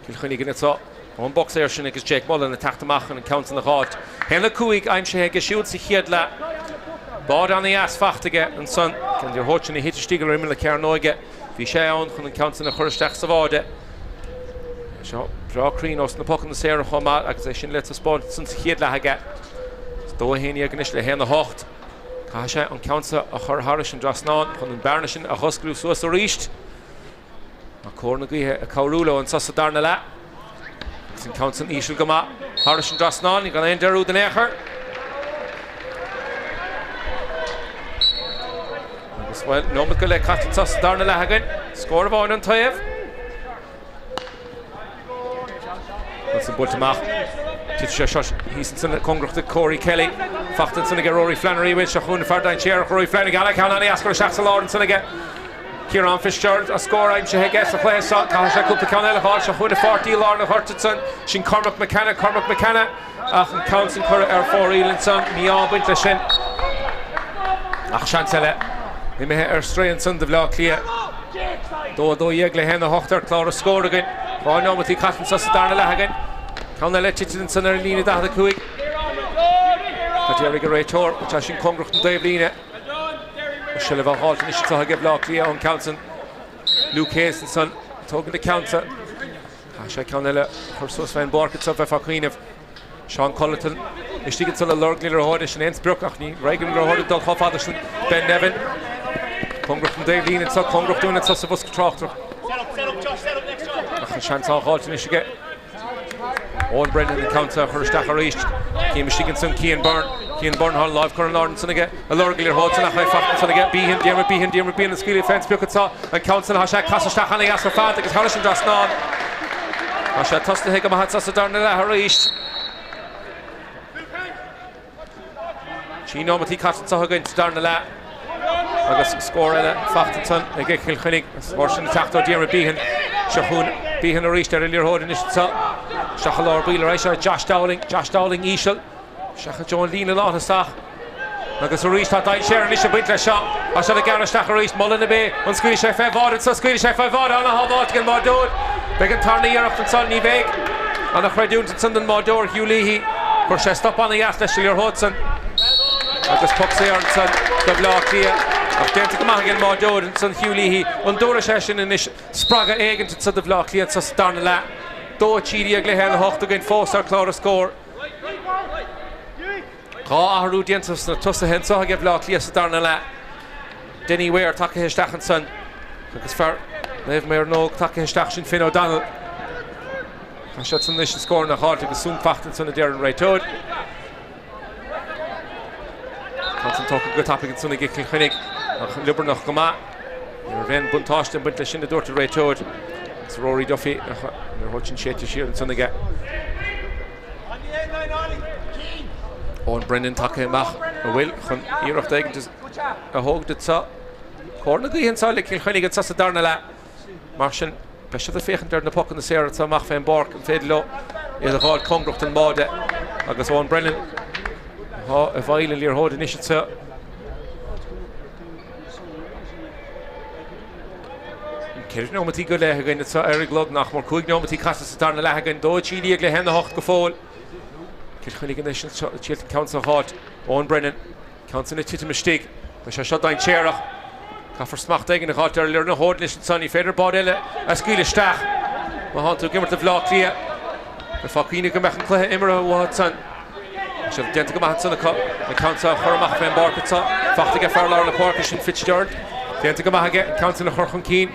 Cill Chainnigh anseo ón bpoc saor sin agus Jake Mullen ag teacht amach chun an ceann san a dh'fháilt. 1-5 aimsithe aige siúd sa chéad leath. Báide ana-dheas fachta aige ansan. An liathróid sin a thit istigh ar imeall na cearnóige. Bhí sé ann chun an ceann san a chur isteach sa bháide. Seo breá cruinn ós na pocanna saora chomh maith agus é sin le taispeáint ansan sa chéad leath aige. 2-11 anois le 1-8. Caithfidh sé an ceann seo a chur thairis an dtrasnán chun an bearna sin a dh'osclú suas arís. Tá cóir na gaoithe ag cabhrú leo anseo sa darna leath. Agus an ceann san íseal go maith thairis an dtrasnán, gan aon dearúd in aon chor. Agus, bhuel, nóiméad go leith caite anseo sa darna leath againn. Scór amháin an taobh. Agus an buailte amach. Titeann sé seo thíos ansan cóngarach do Corey Kelly. Fachta ansan aige Rory Flannery. Bhfuil seo chugainn fear dainséarach Rory Flannery. Ceann an-dheas curtha isteach sa lár ansan aige. Ciarán Fitzgerald, a scór aimsithe aige sa chluiche seo. Caithfidh sé cúpla ceann eile a fháil. Seo chugainn a pháirtí i lár an ghoirt ansan. Sin Cormac McKenna, Cormac McKenna, ach an ceann sin curtha ar fóraoil ansan. Mí-ádh ag baint leis sin. Ach seans eile imithe ar strae ansan do Bhleá Cliath. 2 12 le 1 8 ar chlár an scóir againn. 2 neomataí caite anso sa darna leath againn. Ceann eile tite ansan ar an líne 45. Tá déarfaidh an réiteoir, tá sin cóngarach don dtaobhlíne. Seilbh á fháilt anois anseo ag Bleá Cliath ón gceann san. Luke Hayes ansan ag tógaint an ceann san. Caithfidh sé ceann eile a chur suas fén bpáirc anseo bheifeá ag cuimhneamh. Seán Culleton istigh ansan ag lorg na liathróide, sin é an sprioc ach ní raibh an liathróid ag dul chomh fada sin. Ben Nevin. Cóngarach don dtaobhlíne anseo, cóngarach dúinn anseo sa bhosca tráchtaireachta. Ach an seans á dh'fháilt anois aige. Eoin Brennan an ceann seo a chur isteach arís. Cím istigh ansan Cian Byrne. Cian Byrne thá an láimh curtha in airde ansan aige. Ag lorg an liathróid san ach é fachta ansan aige. Behan, Diarmuid Behan, Diarmuid Behan ag scaoileadh fén sprioc anseo. An ceann san thá sé ag casadh isteach ana-dheas ar fad agus thairis an dtrasnán. Tá sé tosnaithe go maith anso sa darna leath arís. 3 nóimeataí caite anseo againn sa darna leath agus scór eile fachta ansan ag Cill Chainnigh. An scór sin ag teacht ó Diarmuid Behan. Seo chugainn Behan arís ar an liathróid anois anseo. Isteach i lár baill ar ais ar Josh Dowling. Josh Dowling íseal. Isteach i dtreo an líne lánthosach. Agus arís tá dainséar anois ag baint leis seo. Tá siad ag gearradh isteach arís. Mullen ab é. An scaoilfidh sé fé bháide anseo? Scaoilfidh sé fé bháide. Ana-shábháilt ag an mbáideoir. Beidh an tarna iarracht ansan. Ní bheidh. Ana-chreidiúint ansan don mbáideoir Hugh Leahy. Chuir sé stop ana-dheas leis an liathróid san. Agus poc saor ansan do Bhleá Cliath. Ach déanta go maith ag an mbáideoir ansan Hugh Leahy. An dtabharfaidh sé sin anois spreagadh éigint ansan do Bhleá Cliath anso sa darna leath? 2 13 le 1 8 againn fós ar chlár an scóir. Dhá athrú déanta sna tosaithe anseo ag Bleá Cliath sa darna leath. Denis Ware tagtha isteach ansan agus fear Naomh Mearnóg tagtha isteach, sin Finn O'Donnell. Tá siad san anois an scóranna a dh'fháilt agus suan fachta ansan a deir an réiteoir. Tá san tógtha go tapaidh ansan ag Cill Chainnigh ach liobarnach go maith. Ní raibh aon buntáiste ag baint leis sin a dúirt an réiteoir. Agus Rory Duffy an liathróid sin séidte siar ansan aige. Eoin Brennan tagtha amach an bhfuil chun iarracht éigin a thógaint anseo. Cóir na gaoithe anseo le Cill Chainnigh anseo sa darna leath. Mar sin, beidh siad ag féachaint ar na pocanna saora anseo amach fén bpáirc, an féidir leo iad a dh'fháil cóngarach don mbáide agus Eoin Brennan. Atá i bhfeighil an liathróid anois anseo. 4 nóimeataí go leith againn anseo ar an gclog, nach mór 5 nóimeataí caite sa darna leath againn, 2 13 le 1 8 go fóill. Cill Chainnigh anois anseo ag triail an ceann seo a fháilt. Eoin Brennan, ceann sin ag titim istigh. Tá sé seo dainséarach. Caithfear smacht éigin a fháilt ar an liathróid anois anseo, ní féidir bád eile a scaoileadh isteach má thánn tú ag imirt do Bhleá Cliath. Bheifeá ag cuimhneamh go mbeadh an cluiche imeartha uathu ansan. Tá sé déanta go maith ansan acu, an ceann seo a chur amach fén bpáirc anseo. Fachta aige fear lár na páirce, sin Fitzgerald. Déanta go maith aige an ceann sin a chur chun cinn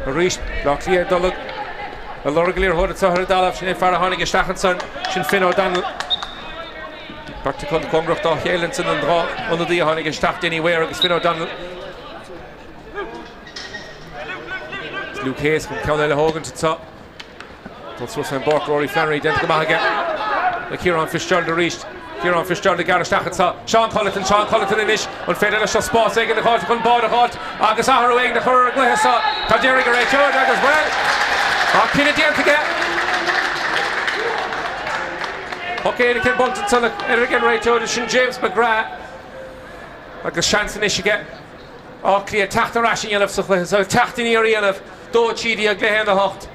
arís. Bleá Cliath ag dul ag lorg an liathróid anseo ar an dtalamh. Sin é fear a tháinig isteach ansan, sin Finn O'Donnell. Beirt acu cóngarach dá chéile ansan, an dá ionadaí a tháinig isteach, Dinny Ware agus Finn O'Donnell. Luke Hayes chun ceann eile a thógaint anseo. Dul suas fén bpáirc Rory Flannery déanta go maith aige le Ciarán Fitzgerald arís. Ciarán Fitzgerald ag gearradh isteach anseo. Seán Culleton, Seán Culleton anois. An féidir leis seo spás éigin a dh'fháilt chun bád a dh'fháilt agus athrú éigin a chur ar an gcluiche seo? Tá déarfaidh an réiteoir agus, bhuel, tá cinneadh déanta aige. Poc éirice buailte ansan ag an réiteoir, sin James McGrath agus seans anois aige Áth Cliath teacht ar ais a dhéanamh sa chluiche seo, teacht aniar a dhéanamh. 2 13 le 1 8.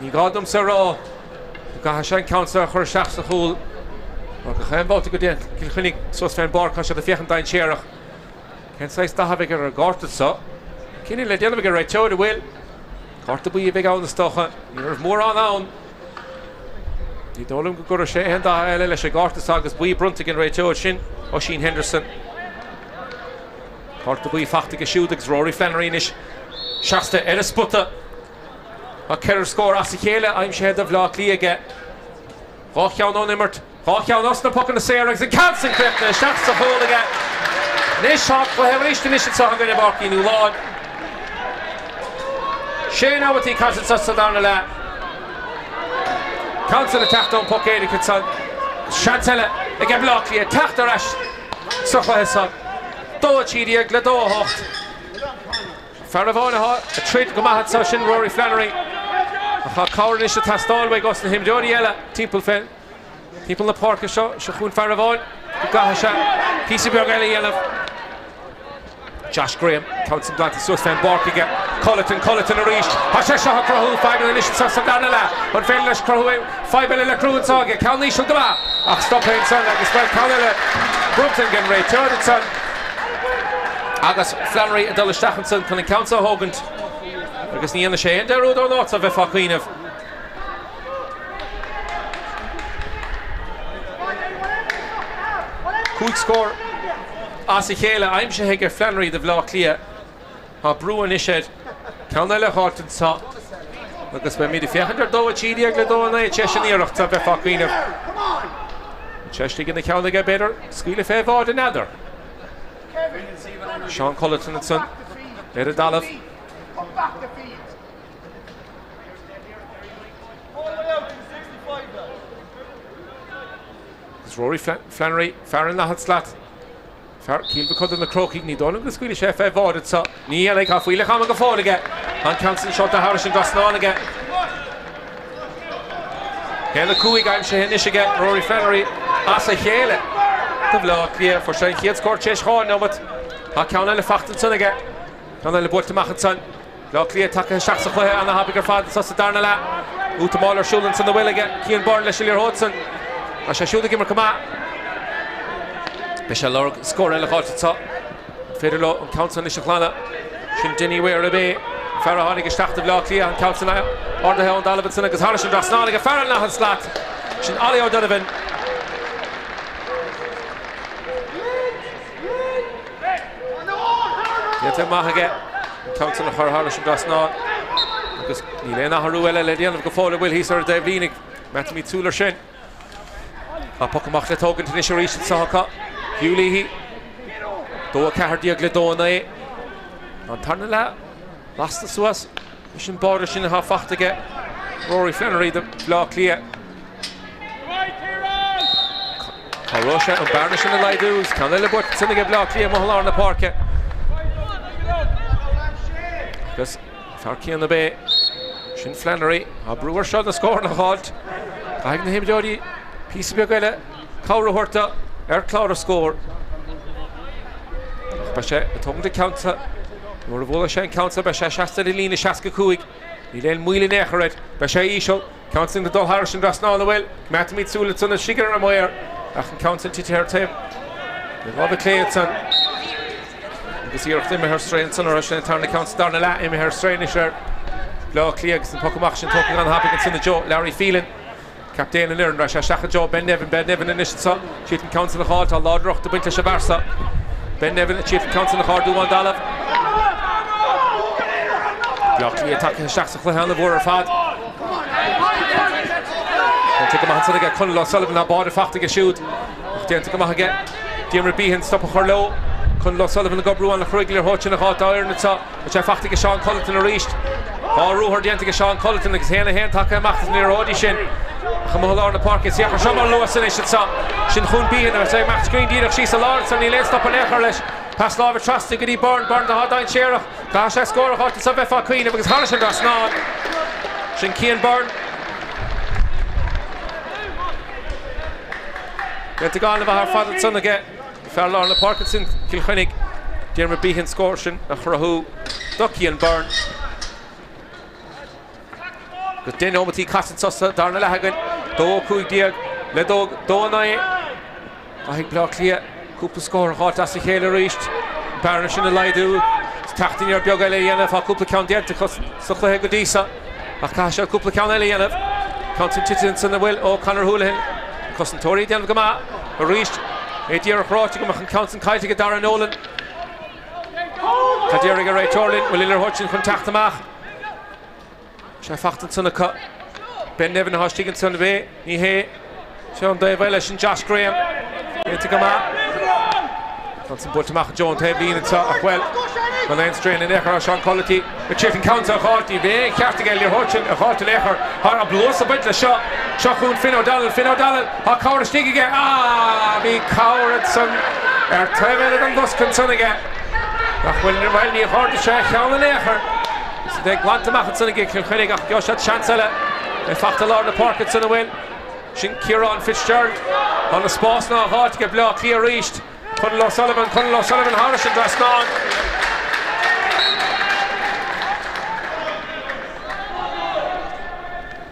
Ní gá domsa a rá go gcaithfidh sé an ceann seo a chur isteach sa chúl mar gach aon bhabhta go dtéann Cill Chainnigh suas fén bpáirc tá siad ag féachaint dainséarach. Cén saghas dath a bheidh ar an gcárta seo? Cinneadh le déanamh ag an réiteoir, an bhfuil? Cárta buí a bheidh ann is dócha. Ní raibh mórán ann. Ní dóigh liom go gcuirfidh sé aon dath eile leis an gcárta seo agus buí bronnta ag an réiteoir sin, Oisín Henderson. Cárta buí fachta aige siúd agus Rory Flannery anois seasta ar an spota. Tá ceithre scór as a chéile aimsithe do Bhleá Cliath aige. Dhá cheann ón imirt, dhá cheann os na pocanna saora agus an ceann sin críochnaithe isteach sa chúl aige. Anois tá cluiche arís anois anseo againn i bPáirc Uí Nualláin. Sé nóimeataí caite anseo sa darna leath. Ceann sin ag teacht ón poc éirice ansan. Seans eile ag Bleá Cliath teacht ar ais sa chluiche seo. 2 13 le 2 8. Fear amháin atá ag troid go maith anseo, sin Rory Flannery. Ach tá cabhair anois ag teastáil uaidh os na himreoirí eile timpeall fén timpeall na páirce seo. Seo chugainn fear amháin go gcaithfidh sé píosa beag eile a dhéanamh. Josh Graham, ceann sin glanta suas fén bpáirc aige. Culleton, Culleton arís. Tá sé seo ag cruthú fadhbanna anois anseo sa darna leath. An féidir leis cruthú fadhb eile le cruthú anseo aige? Ceann íseal go maith ach stoptha ansan agus bhuel ceann eile bronnta ag an réiteoir ansan. Agus Flannery ag dul isteach ansan chun an ceann seo a thógaint agus ní dhéanfaidh sé aon dearúd ón áit seo bheifeá ag cuimhneamh. Cúig scór as a chéile aimsithe aige Flannery do Bhleá Cliath. Tá brú anois air ceann eile a dh'fháilt anseo agus beimid ag féachaint ar 2 13 le 2 9 tar éis an iarracht seo bheifeá ag cuimhneamh. An sé istigh ina cheann aige b'fhéidir scaoileadh fé bhád n'fheadar. Seán Culleton ansan ar an dtalamh. Agus Rory Flannery, fear an leathad slat, fear Cill Mhic Coda na Crócaigh, ní dóigh liom go scaoilfidh sé fé bhád anseo. Ní dhéanfaidh, tá fuílleach ama go fóill aige. Tá an ceann sin seolta thairis an dtrasnán aige. 1-5 aimsithe anois aige Rory Flannery as a chéile do Bhleá Cliath. Fuair sé an chéad scór tar éis 2 neomat. Tá ceann eile fachta ansan aige. Ceann eile buailte amach ansan. Bleá Cliath tagtha isteach sa chluiche ana-thapaidh ar fad anso sa darna leath. Útamáil ar siúl ansan a bhfuil aige Cian Byrne leis an liathróid san. Tá sé siúd ag imirt go maith. Beidh sé ag lorg scór eile a dh'fháilt anso. An féidir leo an ceann san anois a ghlanadh? Sin Dinny Ware ab é an fear a tháinig isteach do Bhleá Cliath. An ceann san ardaithe ón dtalamh ansan agus thairis an dtrasnán aige fear an leathan slat. Sin Ollie O'Donovan. Déanta maith aige an ceann san a chur thairis an dtrasnán agus níl aon athrú eile le déanamh go fóill an bhfuil thíos ar an dtaobhlíne. Coimeádfaimid súil ar sin. Tá poc amach le tógaint anois arís anseo acu. Hugh Leahy. 2 14 le 2 9. An tarna leath lasta suas leis an báide sin atá fachta aige Rory Flannery do Bhleá Cliath. Cabhróidh sé an bearna sin a laghdú agus ceann eile buailte ansin aige Bleá Cliath amuigh i lár na páirce. Agus fear céanna ab é sin Flannery. Tá brú air seo na scóranna a dh'fháilt. Caithfidh na himreoirí píosa beag eile cabhair a thabhairt do. ar chlár na scór. Ach beidh sé ag tógaint an ceann seo. Nuair a bhuailfidh sé an ceann seo beidh sé seasta ar an líne 65. Níl aon mhoill in aon chor air. Beidh sé íseal. Ceann sin ag dul thairis an dtrasnán an bhfuil? Coimeádfaimid súil ansan istigh ar an maor. Ach an ceann sin tite ar taobh na láimhe clé ansan. Agus iarracht imithe ar strae ansan orthu sin an tarna ceann sa darna leath imithe ar strae anois ar Bhaile Átha Cliath agus an poc amach sin tógtha an-thapaidh ansan ag Joe Larry Phelan. Captaen an fhoireann, ar ais isteach i dtreo Ben Nevin, Ben Nevin anois anseo, triail an ceann san a fháil, tá láidreacht ag baint leis an bhfear seo. Ben Nevin ag triail an ceann san a ardú ón dtalamh. Bleá Cliath tagtha isteach sa chluiche an-mhór ar fad. Déanta go maith ansan aige Conall O'Sullivan, tá báide fachta aige siúd ach déanta go maith aige Diarmuid Behan stop a chur leo. Conall O'Sullivan ag oibriú an-chruaidh liathróid sin a dhá dá fhoireann anseo. Tá sé fachta aige Seán Culleton arís. Dhá ruathar déanta aige Seán Culleton agus 1-1 tagtha amach as na liathróidí sin. Ach amuigh i lár na páirce is féach air seo mar luas anois anseo. Sin chugainn Behan agus é ag imeacht scrín díreach síos i lár anso níl aon stop in aon chor leis. Pas láimhe trasna go dtí Byrne. Byrne atá dainséarach. Caithfidh sé scór a fháilt anseo bheifeá ag cuimhneamh agus thairis an dtrasnán. Sin Cian Byrne. Déanta go han-mhaith ar fad ansan aige. Fear lár na páirce ansin, Cill Chainnigh, Diarmuid Behan scór sin a chruthú do Cian Byrne. Agus 10 nóimeataí caite anso sa darna leath againn, 2-15 le 2-9. Caithfidh Bleá Cliath cúpla scór a dh'fháilt as a chéile arís, an bearna sin a laghdú. Is teacht aniar beag eile a dhéanamh, tá cúpla ceann déanta acu sa chluiche go dtí seo. Ach caithfidh siad cúpla ceann eile a dhéanamh. Ceann sin tite ansan an bhfuil ó Conor Houlihan. Na cosantóirí ag déanamh go maith arís. É díreach ráite go mbeadh an ceann sin caillte ag Darragh Nolan. Cad déarfaidh an réiteoir linn? Bhfuil an liathróid sin chun teacht amach? Sé fachta ansan acu. Ben Nevin atá istigh ansan. Bhé? Ní hé. Seo an taobh eile, sin Josh Graham. Déanta go maith. Ceann sin buailte amach Joe an taobh líne anseo ach bhuel, gan aon strain in aon chor ar Seán Culloty. Ag triail an ceann seo a dh'fháilt, ní bheidh aon cheart aige an liathróid sin a dh'fháilt in aon chor. Tá an luas ag baint leis seo. Seo chugainn Finn O'Donnell, Finn O'Donnell, tá cabhair istigh aige. Ah, bhí cabhair ansan ar taobh eile den bhosca ansan aige. Nach bhfuil, bhuel, níor ardaigh sé a cheann in aon chor. Is é glanta amach ansan ag Cill Chainnigh ach gheobhaidh siad seans eile. É fachta i lár na páirce ansan an bhfuil. Sin Ciarán Fitzgerald. Tá na spásanna á dh'fháilt ag Bleá Cliath arís. Conall O'Sullivan, Conall O'Sullivan thairis an dtrasnán.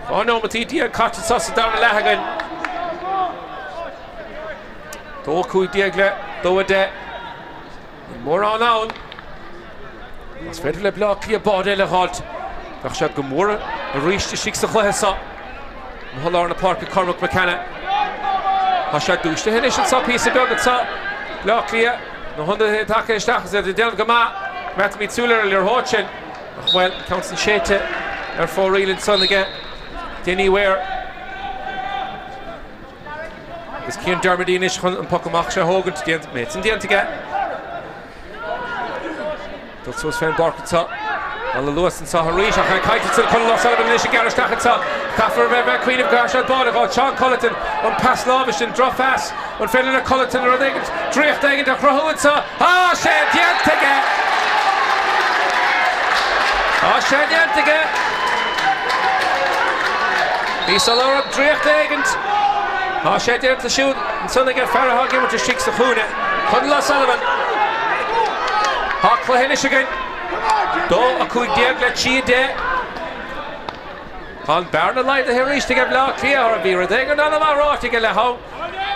12 nóimeataí caite anseo sa dara leath againn. 2-15 le 2-10. Níl mórán ann. Más féidir le Bleá Cliath báide eile a dh'fháilt, bheadh siad go mór arís istigh sa chluiche seo. Amuigh i lár na páirce Cormac McKenna. Tá sé dúisithe anois anseo píosa beag anseo. Bleá Cliath, na hionadaithe tagtha isteach is iad ag déanamh go maith. Coimeádfaimid súil ar an liathróid sin. Ach bhuel, an ceann sin séidte ar fóraoil ansan aige Denis Ware. Agus Cian Dermody anois chun an poc amach seo a thógaint. Méid san déanta aige. Dul suas fén bpáirc anseo. Ana luas anseo arís ach é caillte ansan. Conall O'Sullivan anois ag gearradh isteach anseo. Caithfear a bheith ag cuimhneamh go gcaithfidh siad báide a dh'fháil. Seán Culleton, an pas láimhe sin, drochphas. An féidir le Culleton rud éigin, draíocht éigin a chruthú anseo? Tá sé déanta aige! Tá sé déanta aige! Bhíos ag lorg draíocht éigin. Tá sé déanta siúd ansan aige fear atá ag imirt istigh sa chúinne, Conall O'Sullivan. Tá cluiche anois againn. 2-15 le 3-10. Tá an bearna laghdaithe arís ag Bleá Cliath. Bhí rud éigin an-mhaith ráite aige le ham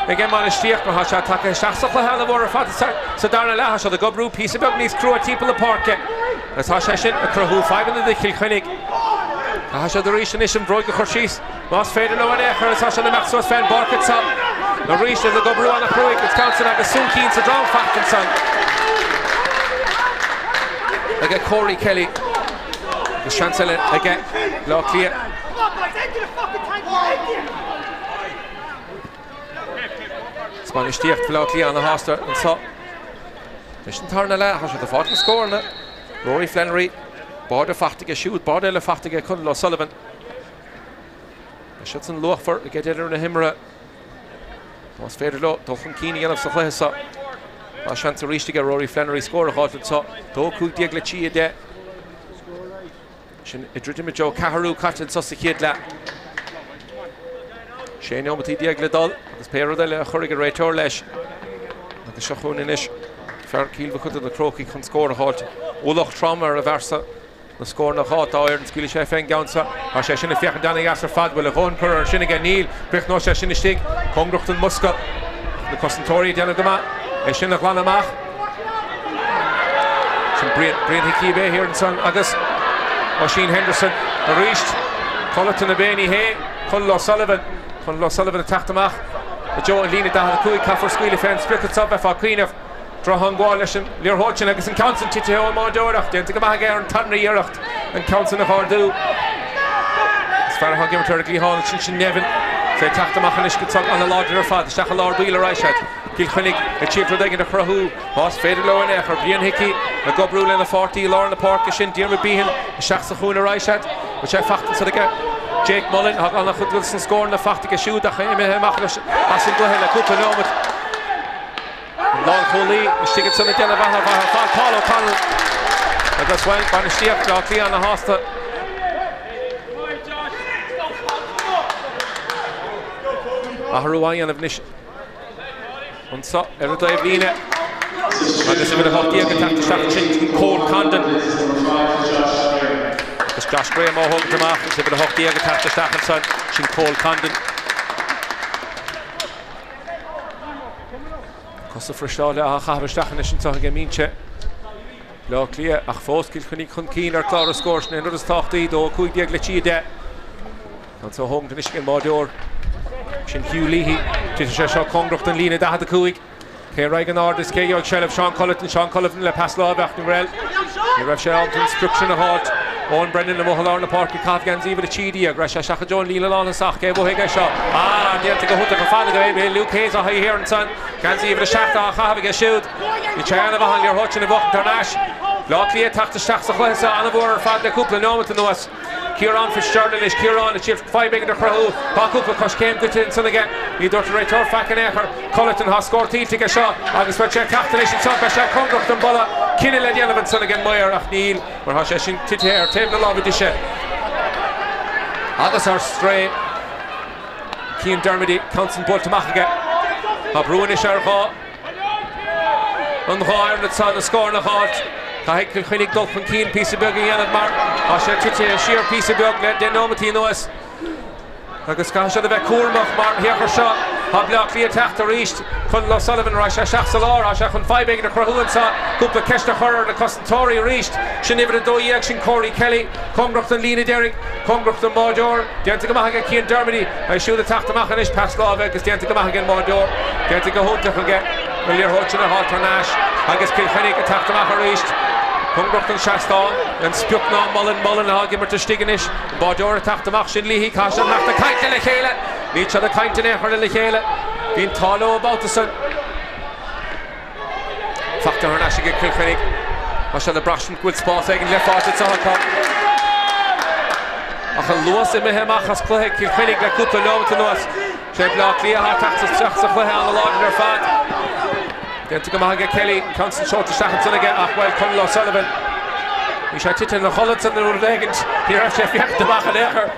ag an mbainistíocht mar tá sé tagtha isteach sa chluiche an-mhór ar fad sa dara leath. Tá siad ag oibriú píosa beag níos crua timpeall na páirce agus tá sé sin ag cruthú fadhbanna do Chill Chainnigh. Caithfidh siad arís anois an bhróig a chur síos más féidir leo in aon chor agus tá siad ag imeacht suas fén bpáirc anseo arís iad ag oibriú an-chruaidh agus ceann san agus suan cinn sa drom fachta ansan aige Corey Kelly. Agus seans eile aige Bleá Cliath. Is bainistíocht Bhaile Átha Cliath ana-shásta anseo leis an tarna leath. Tá siad ag fáilt na scóranna. Rory Flannery, báide fachta aige siúd, báide eile fachta aige Conall O'Sullivan. Beidh siad san luachmhar ag deireadh na himeartha. Más féidir leo dul chun cinn a dhéanamh sa chluiche seo, tá seans arís aige Rory Flannery scór a dh'fháilt anseo. 2-15 le 3-10. Sin ag druidim i dtreo ceathrú caite anseo sa chéad leath. 16 nóimeataí le dul agus pé rud eile a chuirfidh an réiteoir leis. Agus seo chugainn anois fear Chill Mochuda na Crócaigh chun scór a dh'fháilt. Ualach trom ar an bhfear so na scóranna a dh'fháilt dá fhoireann. Scaoilfidh sé fén gceann so. Tá sé sin ag féachaint ana-dheas ar fad. Bhfuil a dhóthain curtha air sin aige? Níl. Críochnóidh sé sin istigh cóngarach don mbosca. Na cosantóirí ag déanamh go maith é sin a ghlanadh amach. Sin Brian, Brian Hickey ab é thiar ansan agus Oisín Henderson arís. Culleton ab é ní hé. Conall O'Sullivan. Conall O'Sullivan ag teacht amach i dtreo an líne 45. Caithfear scaoileadh fén sprioc anso, bheifeá ag cuimhneamh. Drochtheangmháil leis an liathróid sin agus an ceann sin titithe ón mbáireoir ach déanta go maith aige ar an tarna iarracht an ceann sin a dh'ardú. Is fear atá ag imirt ar an gcliathán ansin sin Nevin. Is é ag teacht amach anois go ana-láidir ar fad. Isteach i lár baill arís iad. Cill Chainnigh ag triail rud éigin a chruthú más féidir leo in aon chor. Brian Hickey ag oibriú lena pháirtí i lár na páirce sin Diarmuid Behan isteach sa chúinne arís iad. Bhfuil sé fachta ansan aige Jake Mullen. Tá an-chuid dos na scóranna fachta aige siúd ach imithe amach leis as an gcluiche le cúpla nóiméad. An lánchúlaí istigh ansan ag déanamh an-mhaith ar fad, Paul O'Connell agus, bhuel, bainistíocht Bhaile Átha Cliath ana-shásta. Athrú á dhéanamh anois anso ar an dtaobhlíne agus uimhir 18 ag teacht isteach ansin, Cole Condon. Agus Josh Graham á thógaint amach agus uimhir 18 ag teacht isteach ansan, sin Cole Condon. Cosa friseáilte á chaitheamh isteach anois anseo ag an mbinse. Bleá Cliath ach fós Cill Chainnigh chun cinn ar chlár an scóir. Sin é an rud is tábhachtaí, 2 15 le 3 10. Anso á thógaint anois ag an mbáireoir. Sin Hugh Leahy. Titfidh sé seo cóngarach don líne 45. Cé a raghaidh in airde is cé a gheobhaidh seilbh? Seán Culleton, Seán Culleton le pas láimhe ach ní raibh ní raibh sé ábalta an sprioc sin a dh'fháilt. Eoin Brennan amuigh i lár na páirce ag caitheamh geansaí uimhir 13. Raibh sé isteach i dtreo an líne lánthosach. Cé a bhuafaidh é seo? Ah, déanta go hiontach ar fad aige Luke Hayes á thiar ansan. Geansaí uimhir 7 á chaitheamh aige siúd. Bhí sé ana-mhaith an liathróid sin a bhuachaint thar n-ais. Bleá Cliath ag teacht isteach sa chluiche seo ana-mhór ar fad le cúpla nóimeat anuas. Ciarán Fitzgerald anois, Ciarán ag triail fadhb éigin a chruthú. Tá cúpla coiscéim goite ansan aige. Ní dúirt an réiteoir faic in aon chor. Culleton, tá scór tuillte aige seo agus beidh sé ag teacht anois anso. Beidh sé cóngarach don bpolla. Cinneadh le déanamh ansan ag an maor ach níl mar tá sé sin titithe ar taobh na láimhe deise agus ar strae. Cian Dermody, ceann san buailte amach aige. Tá brú anois ar dhá. An dhá fhoireann anso na scóranna a dh'fháilt. Caithfidh Cill Chainnigh dul chun cinn píosa beag a dhéanamh mar tá sé tite siar píosa beag le 10 nóimeataí anuas. Agus caithfidh siad a bheith cúramach mar féach air seo, tá Bleá Cliath ag teacht arís. Conall O'Sullivan, raghaidh sé isteach sa lár, tá sé chun fadhb éigin a chruthú anseo, cúpla ceist a chur ar na cosantóirí arís. Sin uimhir 12, sin Corey Kelly, cóngarach don líne deiridh, cóngarach don mbáireoir. Déanta go maith aige Cian Dermody, é siúd ag teacht amach anois, pas láimhe agus déanta go maith ag an mbáireoir. Déanta go hiontach aige an liathróid sin a fháilt thar n-ais agus Cill Chainnigh ag teacht amach arís. Cóngarach don seastán, an sprioc ná Mullen, Mullen atá ag imirt istigh anois. An báireoir ag teacht amach, sin Leahy, caithfidh siad imeacht ag caint lena chéile. Níl siad ag caint in aon chor lena chéile. Bhí an t-ádh leo an babhta san. Fachta thar n-ais ag Cill Chainnigh. Tá siad ag braistint go bhfuil spás éigin le fáilt anseo acu. Ach an luas imithe amach as cluiche Cill Chainnigh le cúpla nóimeat anuas. Sé Bleá Cliath atá ag teacht isteach sa chluiche ana-láidir ar fad. Déanta go maith aige Kelly, an ceann san seolta isteach ansan aige ach, bhuel, Conall O'Sullivan, bhí sé tite ina chodladh ansan nó rud éigint, ní raibh sé ag féachaint amach in aon chor.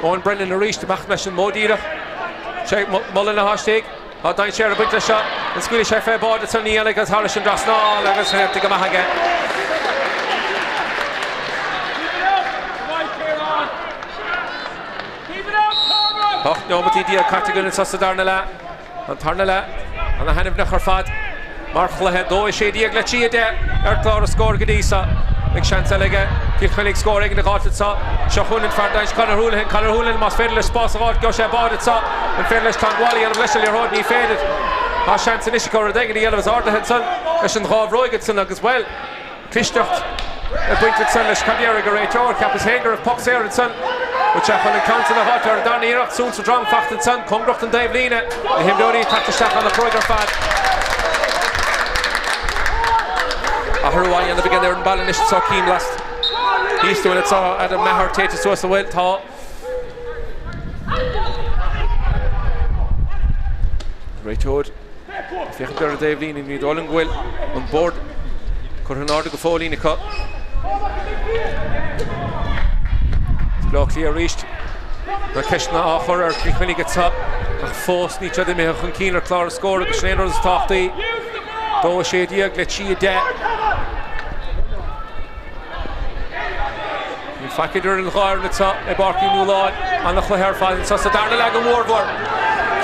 Eoin Brennan arís amach leis an modh díreach. Sé Mullen atá istigh. Tá dainséar ag baint leis seo. An scaoilfidh sé fé bhád ansan? Ní dhéanfaidh agus thairis an dtrasnán agus déanta go maith aige. 18 nóimeataí caite againn anseo sa darna leath. An tarna leath ana-thaitneamhach ar fad mar chluiche. 2 16 le 3 10 ar chlár an scóir go dtí seo. Beidh seans eile aige Cill Chainnigh scór éigin a dh'fháilt anseo. Seo chugainn an fear dainséir Conor Houlihan. Conor Houlihan más féidir leis spás a dh'fháilt gheobhaidh sé báide anseo. An féidir leis teangmháil a dhéanamh leis an liathróid? Ní féidir. Tá seans anois acu rud éigin a dhéanamh is ardaithe ansan leis an dhá bhróig ansan agus, bhuel, Clisteacht ag baint ansan leis. Cad a déarfaidh an réiteoir? Cheapas féin go raibh poc saor ansan. Bhfuil sé chun an ceann san a dh'fháilt ar an darna iarracht? Suan sa drong fachta ansan, cóngarach don dtaobhlíne. Na himreoirí ag teacht isteach ana-chruaidh ar fad. Athrú á dhéanamh ag an fhoireann baile anois anseo, Cian Last. Thíos dúinn anseo, Adam Maher téite suas an bhfuil? Tá. Réiteoir. Féachaint ar an dtaobhlíne, ní dóigh liom go bhfuil an bord curtha in airde go fóillín acu. Is Bleá Cliath arís. Na ceisteanna á chur ar Chill Chainnigh anseo ach fós níl siad imithe chun cinn ar chlár an scóir agus sin é an rud is tábhachtaí. 2-16 le 3-10. Níl faic idir an dhá fhoireann anseo i bPáirc Uí Nualláin. An-chluiche ar fad anseo sa darna leath go mórmhór.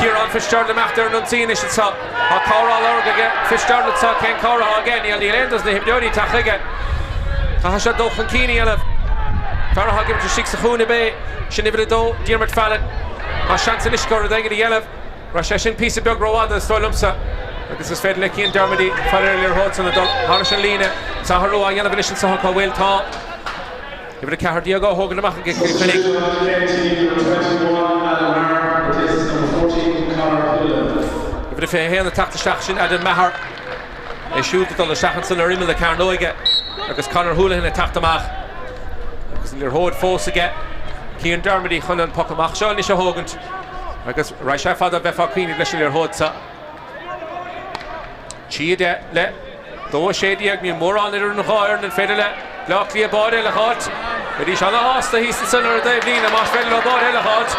Ciarán Fitzgerald imeacht ar an ionsaí anois anseo. Tá cabhair á lorg aige Fitzgerald anseo. Cén cabhair atá aige? Níl níl aon dos na himreoirí ag teacht chuige. Caithfidh sé dul chun cinn a dhéanamh. Fear atá ag imirt istigh sa chúinne ab é sin uimhir 2, Diarmuid Fallon. Tá seans anois acu rud éigin a dhéanamh. Raibh sé sin píosa beag rófhada, is dóigh liomsa, agus is féidir le Cian Dermody fáil ar an liathróid san a dul thairis an líne. Tá athrú á dhéanamh anois anseo acu, bhfuil? Tá. Uimhir 14 á thógaint amach ag Cill Chainnigh. Uimhir 21 ag teacht isteach, sin Adam Maher. É siúd ag dul isteach ansan ar imeall na cearnóige agus Conor Houlihan ag teacht amach agus an liathróid fós aige. Cian Dermody chun an poc amach seo anois a thógaint. Agus raghadh sé fada bheifeá ag cuimhneamh leis an liathróid seo. 3-10 le 2-16, níl mórán idir an dhá fhoireann, an féidir le Bleá Cliath báide eile a dh'fháilt? Bheidís ana-shásta thíos ansan ar an dtaobhlíne más féidir leo báide eile a dh'fháilt.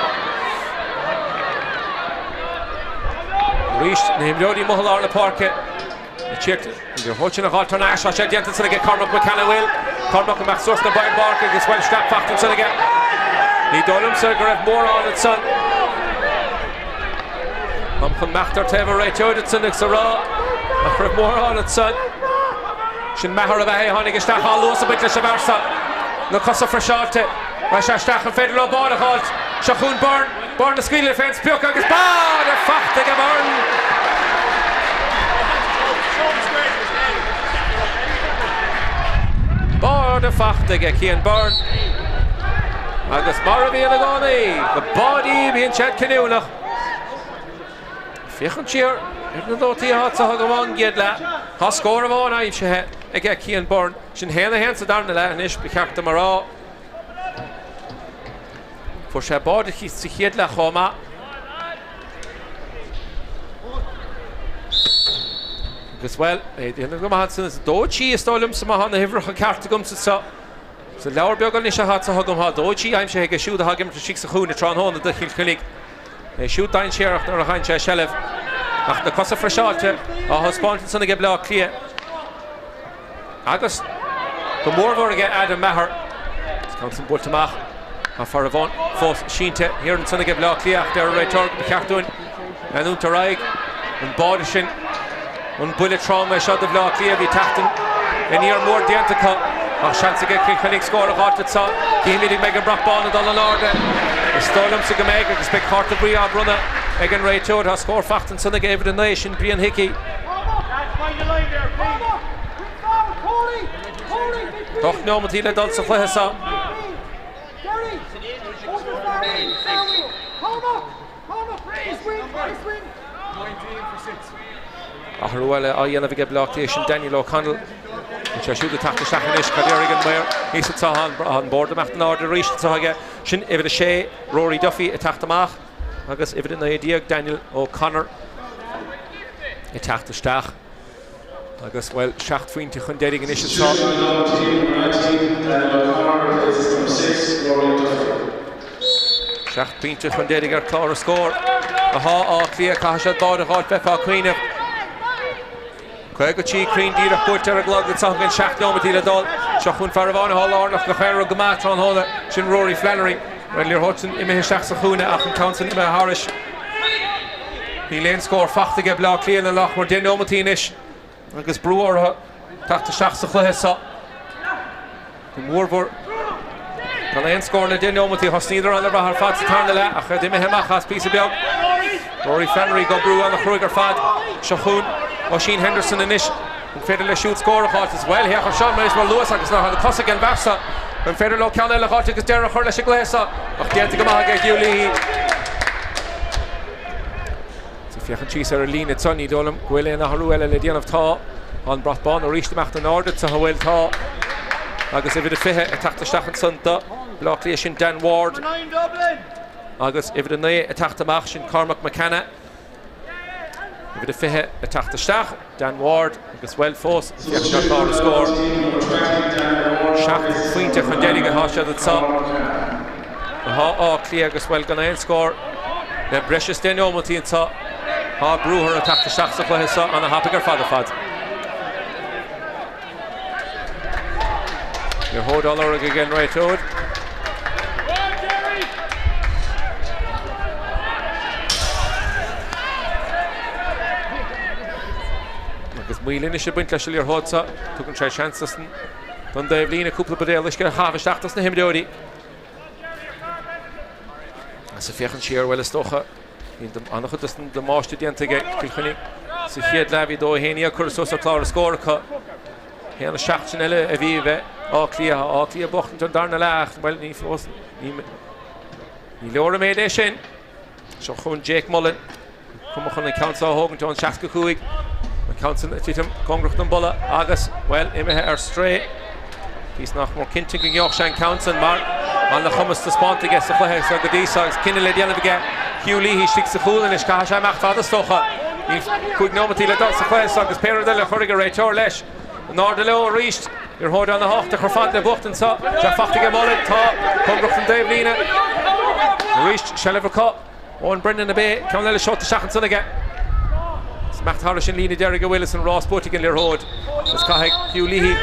Arís na himreoirí amuigh i lár na páirce. An liathróid sin a dh'fháilt thar n-ais, tá sé déanta ansan aige Cormac McCann, an bhfuil? Cormac amach suas na bpáirc agus bhuel scrap fachta ansan aige. Ní dóigh liomsa go raibh mórán ansan. Táim chun imeacht ar taobh an réiteoir ansan agus a rá nach raibh mórán ansan. Sin Maher ab ea é a tháinig isteach á luas ag baint leis an bhfear seo. Na cosa friseáilte. Raghadh sé isteach, an féidir leo báide a dh'fháilt? Seo chugainn Byrne. Byrne ag scaoileadh fén sprioc agus báide fachta aige Byrne! Báide fachta aige Cian Byrne. Agus mar a bhíonn i gcónaí, na báidí bíonn siad cinniúnach. Féachaint siar ar na nótaí atá agam ón gcéad leath, tá scór amháin aimsithe aige Cian Byrne. Sin 1-1 sa darna leath anois, ba cheart dom a rá. Fuair sé báide sa chéad leath chomh maith. Agus bhuel, é déanamh go maith ansan is 2-3 is dóigh liomsa má tá na huimhreacha ceart agamsa seo. Sa leabhar beag anois atá anseo agam tá 2-3 aimsithe aige siúd atá ag imirt istigh sa chúinne tráthnóna do Chill Chainnigh. É siúd dainséarach nuair a fhaigheann sé seilbh ach na cosa friseáilte á thaispeáint ansan aige Bleá Cliath. Agus go mórmhór aige Adam Maher. Is ceann san buailte amach. Tá fear amháin fós sínte thiar ansan aige Bleá Cliath ach deir an réiteoir go ba cheart dúinn leanúint ar aghaidh. An báide sin, an buille trom é seo do Bhleá Cliath. Bhí teacht aniar mór déanta acu ach seans aige Cill Chainnigh scór a dh'fháilt anseo. Cífimid an mbeidh an brat bán ag dul in airde. Is dóigh liomsa go mbeidh agus beidh cárta buí á bhronnadh ag an réiteoir. Tá scór fachta ansan aige uimhir 9, sin Brian Hickey. 8 neomataí le dul sa chluiche seo. Athrú eile á dhéanamh aige Bleá Cliath sin Daniel O'Connell. Tá sé siúd ag teacht isteach anois. Cad déarfaidh an maor thíos anseo? Tá an bord imeacht in airde arís anseo aige. Sin uimhir 6, Rory Duffy ag teacht amach agus uimhir 19, Daniel O'Connor ag teacht isteach. Agus, bhuel, 7 phointe chun deiridh anois anseo. 7 bpointe chun deiridh ar chlár na scór. Atá Áth Cliath, caithfidh siad báide a dh'fháilt bheifeá ag cuimhneamh. 53 cruinn díreach buailte ar an gclog anseo againn, 7 neomataí le dul. Seo chugainn fear amháin atá lárnach gach aon rud go maith tráthnóna, sin Rory Flannery. An liathróid sin imithe isteach sa chúinne ach an ceann sin imithe thairis. Níl aon scór fachta aige Bleá Cliath le nach mór 10 neomataí anois agus brú orthu teacht isteach sa chluiche seo. Go mórmhór gan aon scór le 10 neomataí. Thosnaíodar an-mhaith ar fad sa tarna leath ach iad imithe amach as píosa beag. Rory Flannery ag oibriú an-chruaidh ar fad. Seo chugainn Oisín Henderson anois. An féidir leis siúd scór a dh'fháilt as bhuel? Féach ar seo anois mar luas agus na cosa ag an bhfear seo. An féidir leo ceann eile a dh'fháilt agus deireadh a chur leis an gcluiche seo? Ach déanta go maith aige Hugh Leahy. Is ag féachaint síos ar an líne anseo, ní dóigh liom go bhfuil aon athrú eile le déanamh. Tá an brat bán arís imeacht in airde anseo, an bhfuil? Tá. Agus uimhir a 20 ag teacht isteach ansan do Bhaile Átha Cliath, sin Dan Ward. Agus uimhir a 9 ag teacht amach, sin Cormac McKenna. Uimhir a 20 ag teacht isteach, Dan Ward agus bhuel fós ag féachaint ar chlár na scór. 7 phointe chun deiridh atá siad anseo. Atá Áth Cliath agus bhuel gan aon scór le breis is 10 neomataí anseo. Tá brú orthu teacht isteach sa chluiche seo ana thapaidh ar fad ar fad. Liathróid á lorg ag an réiteoir. Agus moill anois ag baint leis an liathróid seo, tugann sé seans don dtaobh líne cúpla buidéal uisce a chaitheamh isteach dos na himreoirí. Agus ag féachaint siar, bhuel is dócha, bhí an-chuid dos an damáiste déanta ag Cill Chainnigh sa chéad leath, bhí 2-11 curtha suas ar chlár na scór acu. 1-7 sin eile a bhí ag Áth Cliath, Áth Cliath ag buachtaint an darna leath ach, bhuel, ní fós, ní leor an méid é sin. Seo chugainn Jake Mullen, cuma chun an ceann seo a thógaint ón 65. An ceann sin ag titim cóngarach don bpolla agus, bhuel, imithe ar strae. Bhíos nach mór cinnte go ngeobhadh sé an ceann sin mar an-chumas taispeánta aige sa chluiche seo go dtí seo agus cinneadh le déanamh aige Hugh Leahy istigh sa chúl anois. Caithfidh sé imeacht fada is dócha. Níl 5 nóimeataí le dul sa chluiche seo agus pé rud eile a chuirfidh an réiteoir leis. In airde leo arís. Liathróid ana-thábhachtach ar fad le buachtaint anseo. Tá sé faighte aige Mullen. Tá cóngarach don dtaobh líne. Arís seilbh acu. Eoin Brennan ab é. Ceann eile seolta isteach ansan aige. Is imeacht thairis an líne deiridh a bhfuil is an rás buaite ag an liathróid. Is caithfidh Hugh Leahy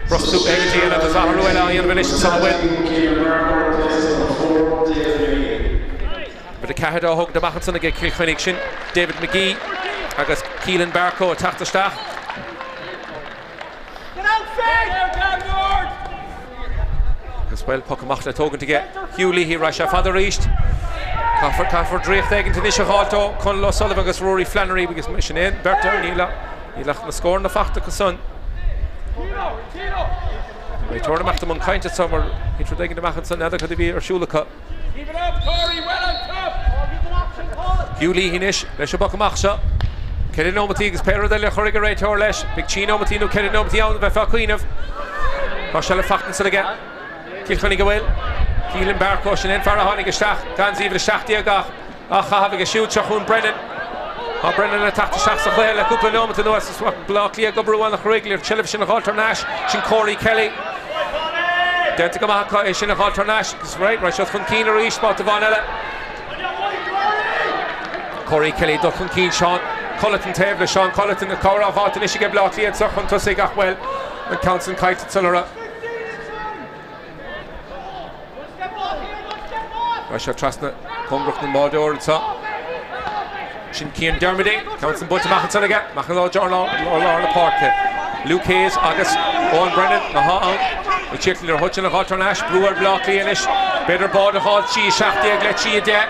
brostú éigin a dhéanamh agus athrú eile á dhéanamh anois anseo a bhfuil. Uimhir 4 á thógaint amach ansan aige Cill Chainnigh. Sin David McGee agus Keelan Barcoe ag teacht isteach. Agus bhuel, poc amach le tógaint aige Hugh Leahy, raghaidh sé fada arís. Caithfear, caithfear draíocht éigint anois a dh'fháilt ó Conal O'Sullivan agus Rory Flannery agus sin é an bheirt air, níl níl ach na scóranna fachta acu san. Réiteoir amach i mbun cainte anseo mar thit rud éigin amach ansan, n'fheadar cad a bhí ar siúl acu. Hugh Leahy anois leis an bpoc amach seo. 4 nóimeataí agus pé rud eile a chuirfidh an réiteoir leis. Beidh 3 nóimeataí nó 4 nóimeataí ann a bheifeá ag cuimhneamh. Tá seilbh fachta ansan aige. Cill Chainnigh a bhfuil. Keelan Barcoe, sin é an fear a tháinig isteach. Geansaí uimhir 17 á chaitheamh aige siúd. Seo chugainn Brennan. Tá Brennan ag teacht isteach sa chluiche le cúpla nóimeat anuas. Is Baile Átha Cliath ag oibriú an-chruaidh le seilbh sin a dh'fháilt thar n-ais. Sin Corey Kelly. Déanta go maith acu é sin a dh'fháilt thar n-ais agus right, raghaidh siad chun cinn arís, babhta amháin eile. Corey Kelly dul chun cinn, Seán Culleton taobh le Seán Culleton, an cabhair á dh'fháilt anois aige Baile Átha Cliath anseo chun tosaigh ach bhuel, an ceann sin caillte ansan orthu. Raghaidh sé trasna cóngarach don mbáireoir anseo. Sin Cian Dermody, ceann san buailte amach ansan aige, amach i lár na páirce. Luke Hayes agus Eoin Brennan, má thá ann, ag tíocht an liathróid sin a dh'fháilt thar n-ais, brú ar Bhleá Cliath anois, b'fhéidir bád a dh'fháilt, 3:17 le 3:10,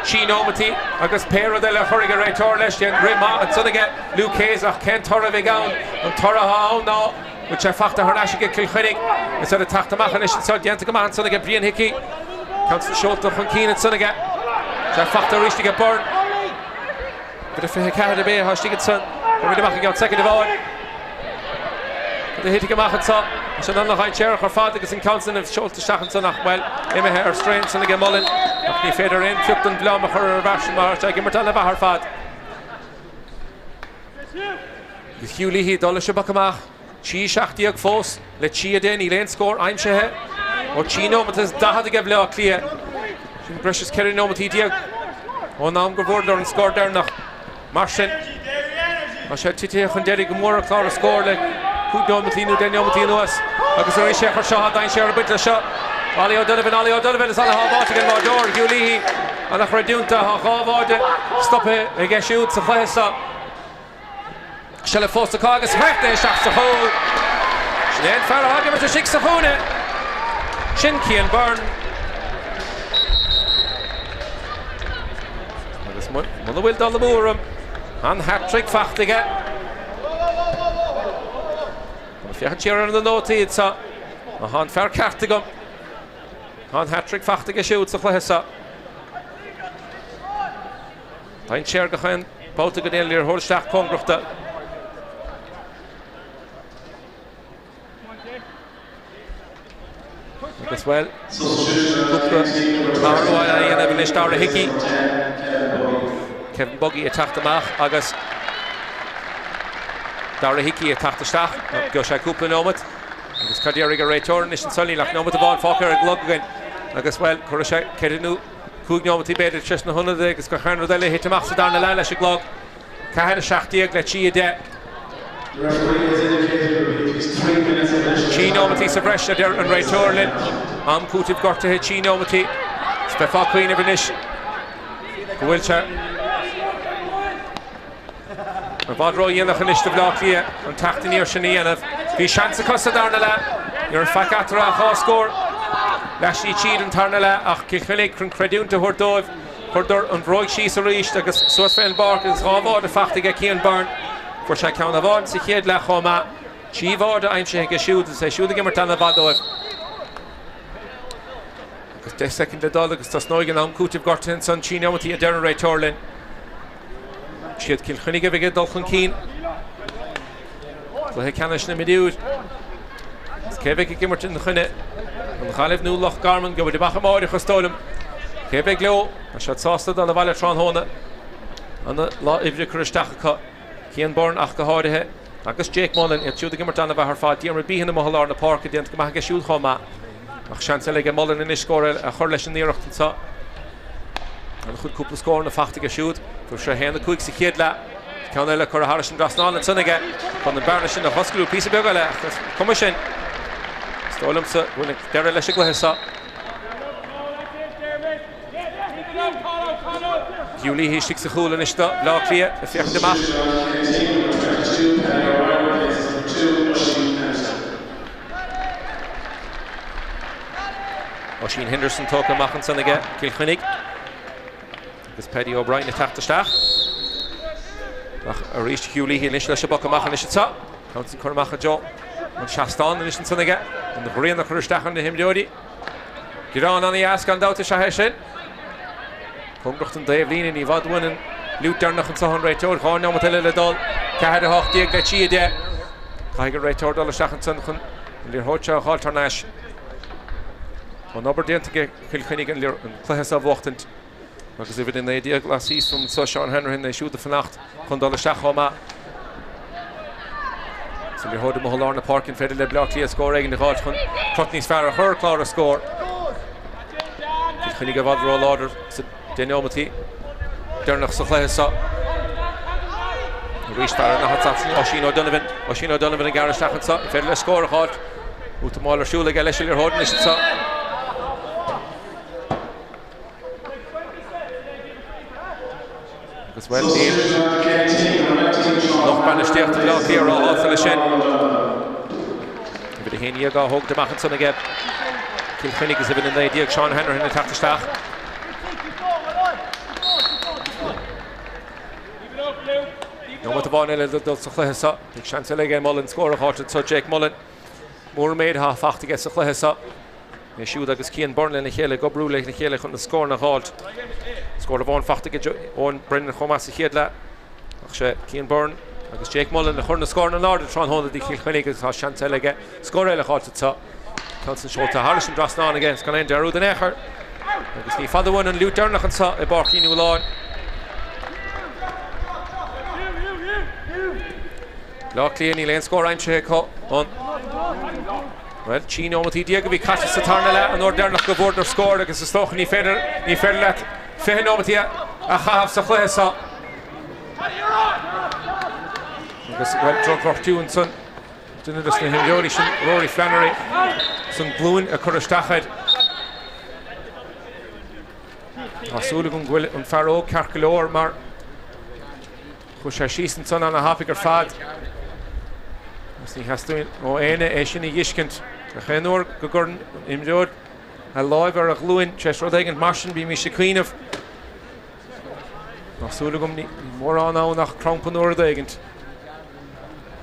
3 nóimeataí agus pé rud eile a chuirfidh an réiteoir leis, déan rith maith ansan aige Luke Hayes ach cén toradh a bheidh ann? An toradh athá ann ná go bhfuil sé fachta thar n-ais aige Cill Chainnigh is iad ag teacht amach anois anseo, déanta go maith ansan aige Brian Hickey. Ceann san seolta chun cinn ansan aige. Sé fachta arís aige Byrne. Uimhir 24 ab é atá istigh ansan. Cuirfimid amach i gceann soicind amháin. Cad a thitfidh amach anseo? Tá sé an-dhainséarach ar fad agus an ceann san seolta isteach ansan ach, bhuel, imithe ar strae ansan aige Mullen. Ach ní féidir aon phioc den mhilleán a chur ar an bhfear sin mar tá sé ag imirt an-mhaith ar fad. Agus Hugh Leahy ag dul leis an bpoc amach. 3:17 fós le 3:10, níl aon scór aimsithe ó 3 nóimeat is 40 aige Bhaile Átha Cliath. Sin breis is 14 nóimeataí ón am go bhfuaireadar an scór deireanach. Mar sin, tá sé titithe chun deiridh go mór ar chlár na scór le 5 nóimeataí nó 10 nóimeataí anuas agus arís é chur seo, tá dainséar ag baint leis seo. Ollie O'Donovan, Ollie O'Donovan is ana-shábháilte ag an mbáireoir, Hugh Leahy, ana-chreidiúint, tá dhá bháide stoptha aige siúd sa chluiche seo. Seilbh fós acu agus chríochnaithe isteach sa chúl. Sin é an fear atá ag imirt istigh sa chúinne. Sin Cian Byrne. Agus muna bhfuil dul amú orm, an hat-trick fachta aige. Tá féachaint siar ar na nótaí anseo. Tá an fear ceart agam. Tá an hat-trick fachta aige siúd sa chluiche seo. Dainséar gach aon babhta go dtéann liathróid isteach cóngarach do. Agus bhuel, cúpla athrú á dhéanamh anois Dara Hickey. Kevin Buggy ag teacht amach agus Dara Hickey ag teacht isteach. Gheobhaidh sé cúpla nóimeat. Agus cad déarfaidh an réiteoir anois ansan níl ach nóimeat amháin fágtha ar an gclog againn. Agus bhuel, cuirfidh sé 4 nó 5 neomataí b'fhéidir treis na hionadaithe agus gach aon rud eile a thit amach sa darna leath leis an gclog. 4, 17 le 3, 10. 3 nóiméad. nóimeataí sa bhreis, a deir an réiteoir linn. Am cúitimh gortaithe, 3 nóimeataí. Is beifeá ag cuimhneamh anois go bhfuil sé i bhfad ródhéanach anois do Bhaile Átha Cliath an teacht aniar sin a dhéanamh. Bhí seans acu sa darna leath. Ní raibh faic eatarthu ach dhá scór. Leath siad tríd an tarna leath ach Cill Chainnigh chun creidiúint a thabhairt dóibh, chuireadar an bhróig síos arís agus suas fén bpáirc agus dhá bháide faighte aige Cian Byrne. Fuair sé ceann amháin sa chéad leath chomh maith. 3 bháide aimsithe aige siúd agus é siúd ag imirt ana-mhaith dóibh. Agus 10 soicind le dul agus tosnóidh an am cúitimh gortaithe ansan, 3 neomataí a deir an réiteoir linn. Siad Cill Chainnigh a bheidh ag dul chun cinn. Cluiche ceannais na mionúr. Is cé a bheidh ag imirt ina choinne? An Ghaillimh nó Loch Garman? Gheobhaidh amach amáireach is dóigh liom. Cé a bheidh leo? Tá siad sásta dul abhaile tráthnóna. Ana lá oibre curtha isteach acu. Cian Byrne ach go háirithe, agus Jake Mullen, iad siúd ag imirt an-mhaith ar fad. Diarmuid Behan amuigh i lár na páirce, déanta go maith aige siúd chomh maith. Ach seans eile aige Mullen anois scór eile a chur leis an iarracht anseo. An-chuid cúpla scóranna faighte aige siúd. Fuair sé 1, 5 sa chéad leath. Ceann eile curtha thairis an dtrasnán ansan aige chun an bearna sin a dh'osclú píosa beag eile ach is cuma sin. Is dóigh liomsa go bhfuil an deireadh leis an gcluiche seo. Hugh Leahy istigh sa chúl anois do Bhaile Átha Cliath ag féachaint amach. Oisín Henderson tógtha amach ansan aige Cill Chainnigh agus Paddy O'Brien ag teacht isteach. Ach arís Hugh Leahy anois leis an bpoc amach anois anseo. Ceann san curtha amach i dtreo an seastán anois ansan aige. An ghrian a chur isteach ar na himreoirí. Greann ana-dheas gan dabht is ea é sin. Cóngarach don dtaobhlíne, ní i bhfad uainn an fhliúit deireanach anseo ón réiteoir. 2 neomat eile le dul. 4, 18 le 3, 10. Caithfidh an réiteoir dul isteach ansan chun an liathróid seo a dh'fháilt thar n-ais. Tá an obair déanta ag Cill Chainnigh an cluiche seo a bhuachtaint agus uimhir 19 laistíos anseo Seán Hanrahan é siúd ag fanacht chun dul isteach chomh maith. Sa liathróid amuigh i lár na páirce an féidir le Bleá Cliath scór éigin a dh'fháilt chun crot níos fearr a chur ar chlár a scór. Cill Chainnigh i bhfad ró-láidir sa deich neomataí deireanach sa chluiche seo. Arís fear an átha Oisín O'Donovan, Oisín O'Donovan ag gearradh isteach anseo, an féidir leis scór a dh'fháilt. Útamáil ar siúl aige leis an liathróid anois anseo. Agus bhuel, níl lucht bainistíochta Bhaile Átha Cliath róshásta leis sin. Uimhir 11 á thógaint amach ansan aige Cill Chainnigh agus uimhir 19 Seán Hanrahan ag teacht isteach. Nóiméad amháin eile le dul sa chluiche seo. Beidh seans eile aige Mullen scór a dh'fháilt anseo Jake Mullen. Mór an méid atá faighte aige sa chluiche seo. É siúd agus Cian Byrne lena chéile ag oibriú lena chéile chun na scóranna a dh'fháilt. Scór amháin faighte ag Eoin Brennan chomh maith sa chéad leath. Ach sé Cian Byrne agus Jake Mullen a chuir na scóranna in airde tráthnóna do Chill Chainnigh agus tá seans eile aige scór eile a dh'fháilt anseo. Ceann san seolta thairis an dtrasnán aige is gan aon dearúd in aon chor. Agus ní fada uainn an fhliúit deireanach anseo i bPáirc Uí Nualláin. Bleá Cliath, níl aon scór aimsithe acu an Bhuel, 13 neomataí a bhí caite sa tarna leath an uair deireanach go bhfuaireadar scór agus is dócha ní féidir ní féidir leat 20 neomataí a chaitheamh sa chluiche seo. Agus bhuel, drochghortú ansan duine de na himreoirí sin, Rory Flannery, san glúin a cur isteach air. Tá súil agam go bhfuil an fear óg ceart go leor mar Chuaigh sé síos ansan ana-thapaidh ar fad agus ní theastaíonn ó éinne é sin a dh'fheiscint. Gach aon uair go gcuireann imreoir a láimh ar a ghlúin tar éis rud éigin mar sin bímís ag cuimhneamh. Tá súil agam níl mórán ann ach crampa nó rud éigint.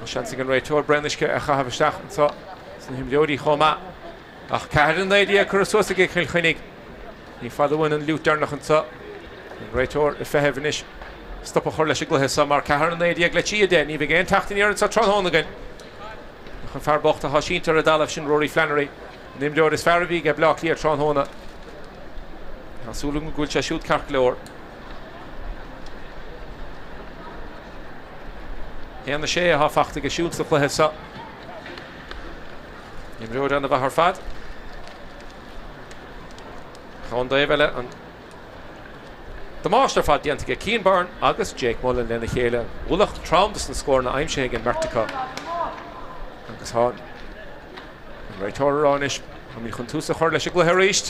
Tá seans ag an réiteoir braon uisce a chaitheamh isteach anseo sna himreoirí chomh maith. Ach 4-19 curtha suas ag Cill Chainnigh. Ní fada uainn an fhliúit deireanach anseo. An réiteoir ag feitheamh anois stop a chur leis an gcluiche seo mar 4-19 le 3-10. Ní bheidh aon teacht aniar anseo tráthnóna againn. Ach an fear bocht atá sínte ar an dtalamh sin Rory Flannery, an imreoir is fearr a bhí ag Bleá Cliath tráthnóna. Tá súil agam go bhfuil sé siúd ceart go leor. 1-6 atá faighte aige siúd sa chluiche seo. Imreoir ana-mhaith ar fad. Ach ón dtaobh eile, an damáiste ar fad déanta aige Cian Byrne agus Jake Mullen lena chéile. Ualach trom dos na scóranna aimsithe ag an mbeirt acu. Agus tá an An réiteoir ag rá anois, táimid chun tús a chur leis an gcluiche arís.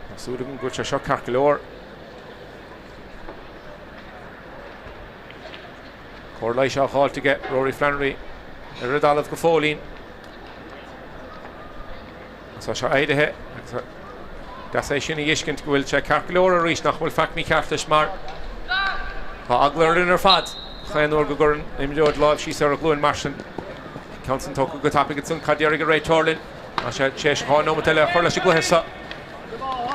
Tá súil agam go bhfuil sé seo ceart go leor. Cóir leighis á fháilt aige Rory Flannery ar an dtalamh go fóillín. Tá sé éirithe agus deas é sin a fheiscint go bhfuil sé ceart go leor arís nach bhfuil faic mícheart leis mar tá eagla orainn ar fad chaon uair go gcuireann imreoir láimh síos ar a ghlúin mar sin. Ceann san tógtha go tapaidh ansan cad déarfaidh an réiteoir linn? Tá sé tar éis 2 nóimeat eile a chur leis an gcluiche seo.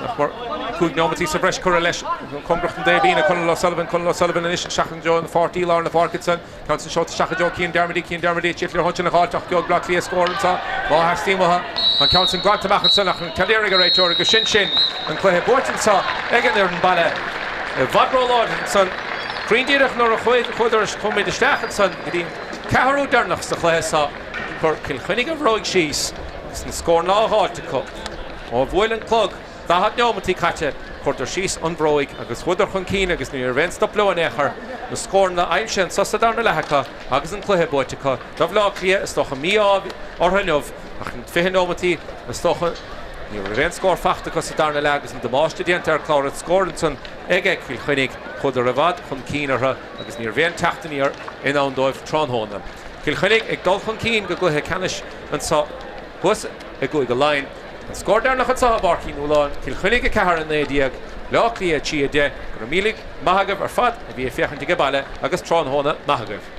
Nach mór 5 nóimeataí sa bhreis curtha leis. Cóngarach don dtaobhlíne, Conall O'Sullivan, Conall O'Sullivan anois isteach i dtreo an pháirtí, lár na páirce ansan. Ceann san seolta isteach i dtreo Cian Dermody, Cian Dermody ag tíocht ar thonn sin a dh'fháilt ach gheobhaidh Bleá Cliath scór anso má theastaíonn uathu. An ceann san glanta amach ansan ach cad déarfaidh an réiteoir agus sin sin an cluiche buaite anso ag an fhoireann baile. I bhfad róláidir ansan. Cruinn díreach nuair a chuadar, chuaigh muid isteach ansan go dtí an ceathrú deireanach sa chluiche seo. Chuir Cill Chainnigh an bhróig síos agus na scóranna á dh'fháilt acu. Ó bhuail an clog 40 neomataí caite, chuireadar síos an bhróig agus chuadar chun cinn agus ní raibh aon stop leo in aon chor. Na scóranna aimsithe anso sa darna leath acu agus an cluiche buaite acu do Bhleá Cliath is dócha mí-ádh orthu inniu ach na 20 neomataí is dócha ní raibh aon scór fachta acu sa darna leath agus an damáiste déanta ar chlár an scóir ansan ag Cill Chainnigh. Chuadar i bhfad chun cinn orthu agus ní raibh aon teacht aniar i ndán dóibh tráthnóna. Cill Chainnigh ag dul chun cinn go gcluiche ceannais anso thuas i gCúige Laighean. An scór deireanach anso i bPáirc Uí Nualláin, Cill Chainnigh 4, 19, Bleá Cliath 3, 10. Go raibh míle maith agaibh ar fad a bhí ag féachaint age baile agus tráthnóna maith agaibh.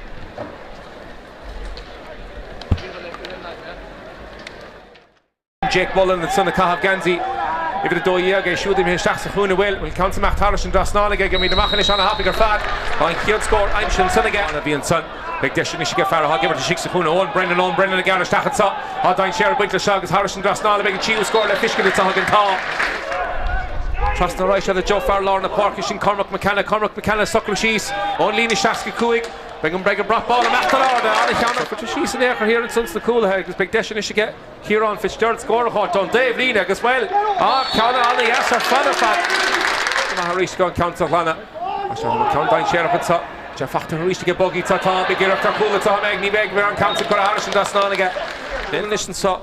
Jake Mullen ansan ag caitheamh geansaí uimhir 12, é siúd imithe isteach sa chúinne. Bhuel, bhfuil ceann san amach thairis an dtrasnán aige? Gheobhaimid amach anois ana-thapaidh ar fad. Tá an chéad scór aimsithe ansan aige. A bhí ansan. Beidh deis anois aige fear atá ag imirt istigh sa chúinne, Eoin Brennan, Eoin Brennan ag gearradh isteach anso. Tá dainséar ag baint leis seo agus thairis an dtrasnán a bheidh an tríú scór le fiscint anso ag an t-ádh. Trasna ar aghaidh seo i dtreo fear lár na páirce, sin Cormac McKenna, Cormac McKenna ag socrú síos ón líne 65. Beidh an beidh an brat bán amach don ard, an-cheann. Curtha síos in aon chor thiar ansan sna cúlaithe agus beidh deis anois aige Ciarán Fitzgerald scór a dh'fháilt ón dtaobh líne agus, bhuel, ah, ceann an-dheas ar fad ar fad. Go maith arís aige an ceann san a ghlanadh. Tá sé an ceann dainséarach anso. Tá sé fachta arís aige Buggy tá tá beidh iarracht ar chúl anso an mbeidh ní bheidh bheidh an ceann san curtha thairis an dtrasnán aige. Anois anso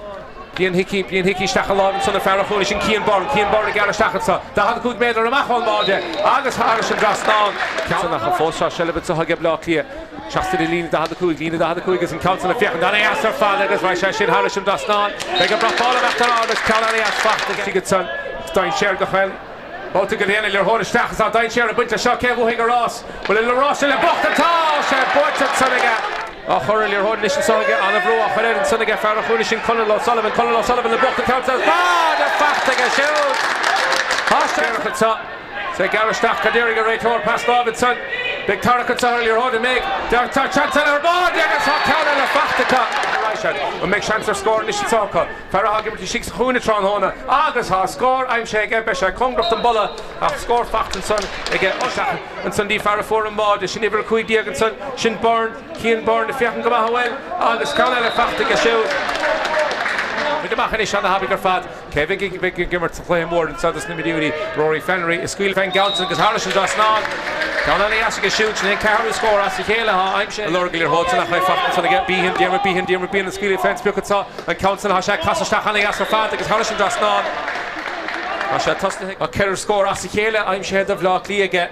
Brian Hickey, Brian Hickey isteach i láimh ansan an fear a chúlaigh sin Cian Byrne, Cian Byrne ag gearradh isteach anso, 45 méadar amach ón mbáide agus thairis an dtrasnán. Ceann san ach fós tá seilbh anso ag Bleá Cliath. Isteach sa líne 45, líne 45 agus an ceann san ag féachaint an-dheas ar fad agus raghadh sé sin thairis an dtrasnán. Beidh an brat bán amach ar ard agus ceann an-dheas fachta aige ansan. Dainséar do chaon babhta go ndéanann liathróid isteach is tá dainséar ag baint leis seo. Cé a bhuafaidh an rás? Bhfuil an rás sin le buachtaint? Tá sé buaite ansan aige. Á chur an liathróid anois anso aige. An-bhrú á chur air ansan aige fear an chúinne sin Conall O'Sullivan. Conall O'Sullivan le buachtaint ceann san. Báide fachta aige siúd. Tá sé anso. Is é ag gearradh isteach cad déarfaidh an réiteoir, pas láimhe ansan. Beidh tarrac anso ar an liathróid, an mbeidh? Tá seans eile ar báide agus tá ceann eile fachta acu. An mbeidh seans ar scór anois anso acu? Fear atá ag imirt istigh sa chúinne tráthnóna agus tá scór aimsithe aige. Beidh sé cóngarach don bpolla ach scór fachta ansan aige. Isteach ansan dtí fear a fuair an báide. Sin uimhir 15 ansan. Sin Byrne, Cian Byrne ag féachaint go maith an bhfuil agus ceann eile fachta aige siúd. Muid amach anois ana-thapaidh ar fad. Cé a bheidh ag imirt sa chluiche mór anso dos na miriúirí? Rory Flannery ag scaoileadh fén gceann san agus thairis an dtrasnán. Ceann eile dheas aige siúd, sin é an ceathrú scór as a chéile atá aimsithe. Ag lorg an liathróid san ach é fachta ansan aige Behan, Diarmuid Behan, Diarmuid Behan ag scaoileadh fén sprioc anso. An ceann san, tá sé ag casadh isteach ana-dheas ar fad agus thairis an dtrasnán. Tá sé tosnaithe. Tá ceithre scór as a chéile aimsithe do Bhleá Cliath aige.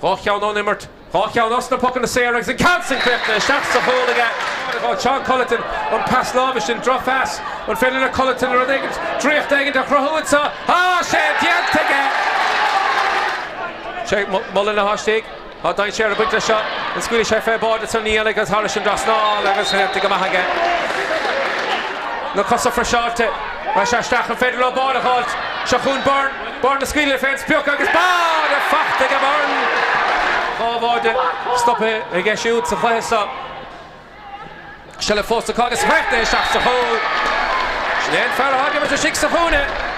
Dhá cheann ón imirt. Dhá cheann os na pocanna saora agus an ceann sin críochnaithe isteach sa chúl aige. Seán Culleton, an pas láimhe sin, drochphas. An féidir le Culleton rud éigin, draíocht éigin a chruthú anseo? Tá sé déanta aige! Sé Mullen atá istigh. Tá dainséar ag baint leis seo. An scaoilfidh sé fé bháide san ní agus thairis an dtrasnán agus déanta go maith aige. Na cosa friseáilte. Rachaidh sé isteach. An féidir leo báide a dh'fháilt? Seo chugainn Byrne. Byrne ag scaoileadh fén sprioc agus báide fachta aige Byrne! Dhá bháide stoptha aige siúd sa chluiche seo. Seilbh fós acu agus críochnaithe isteach sa chúl. Sin é an fear atá ag imirt istigh sa chúinne.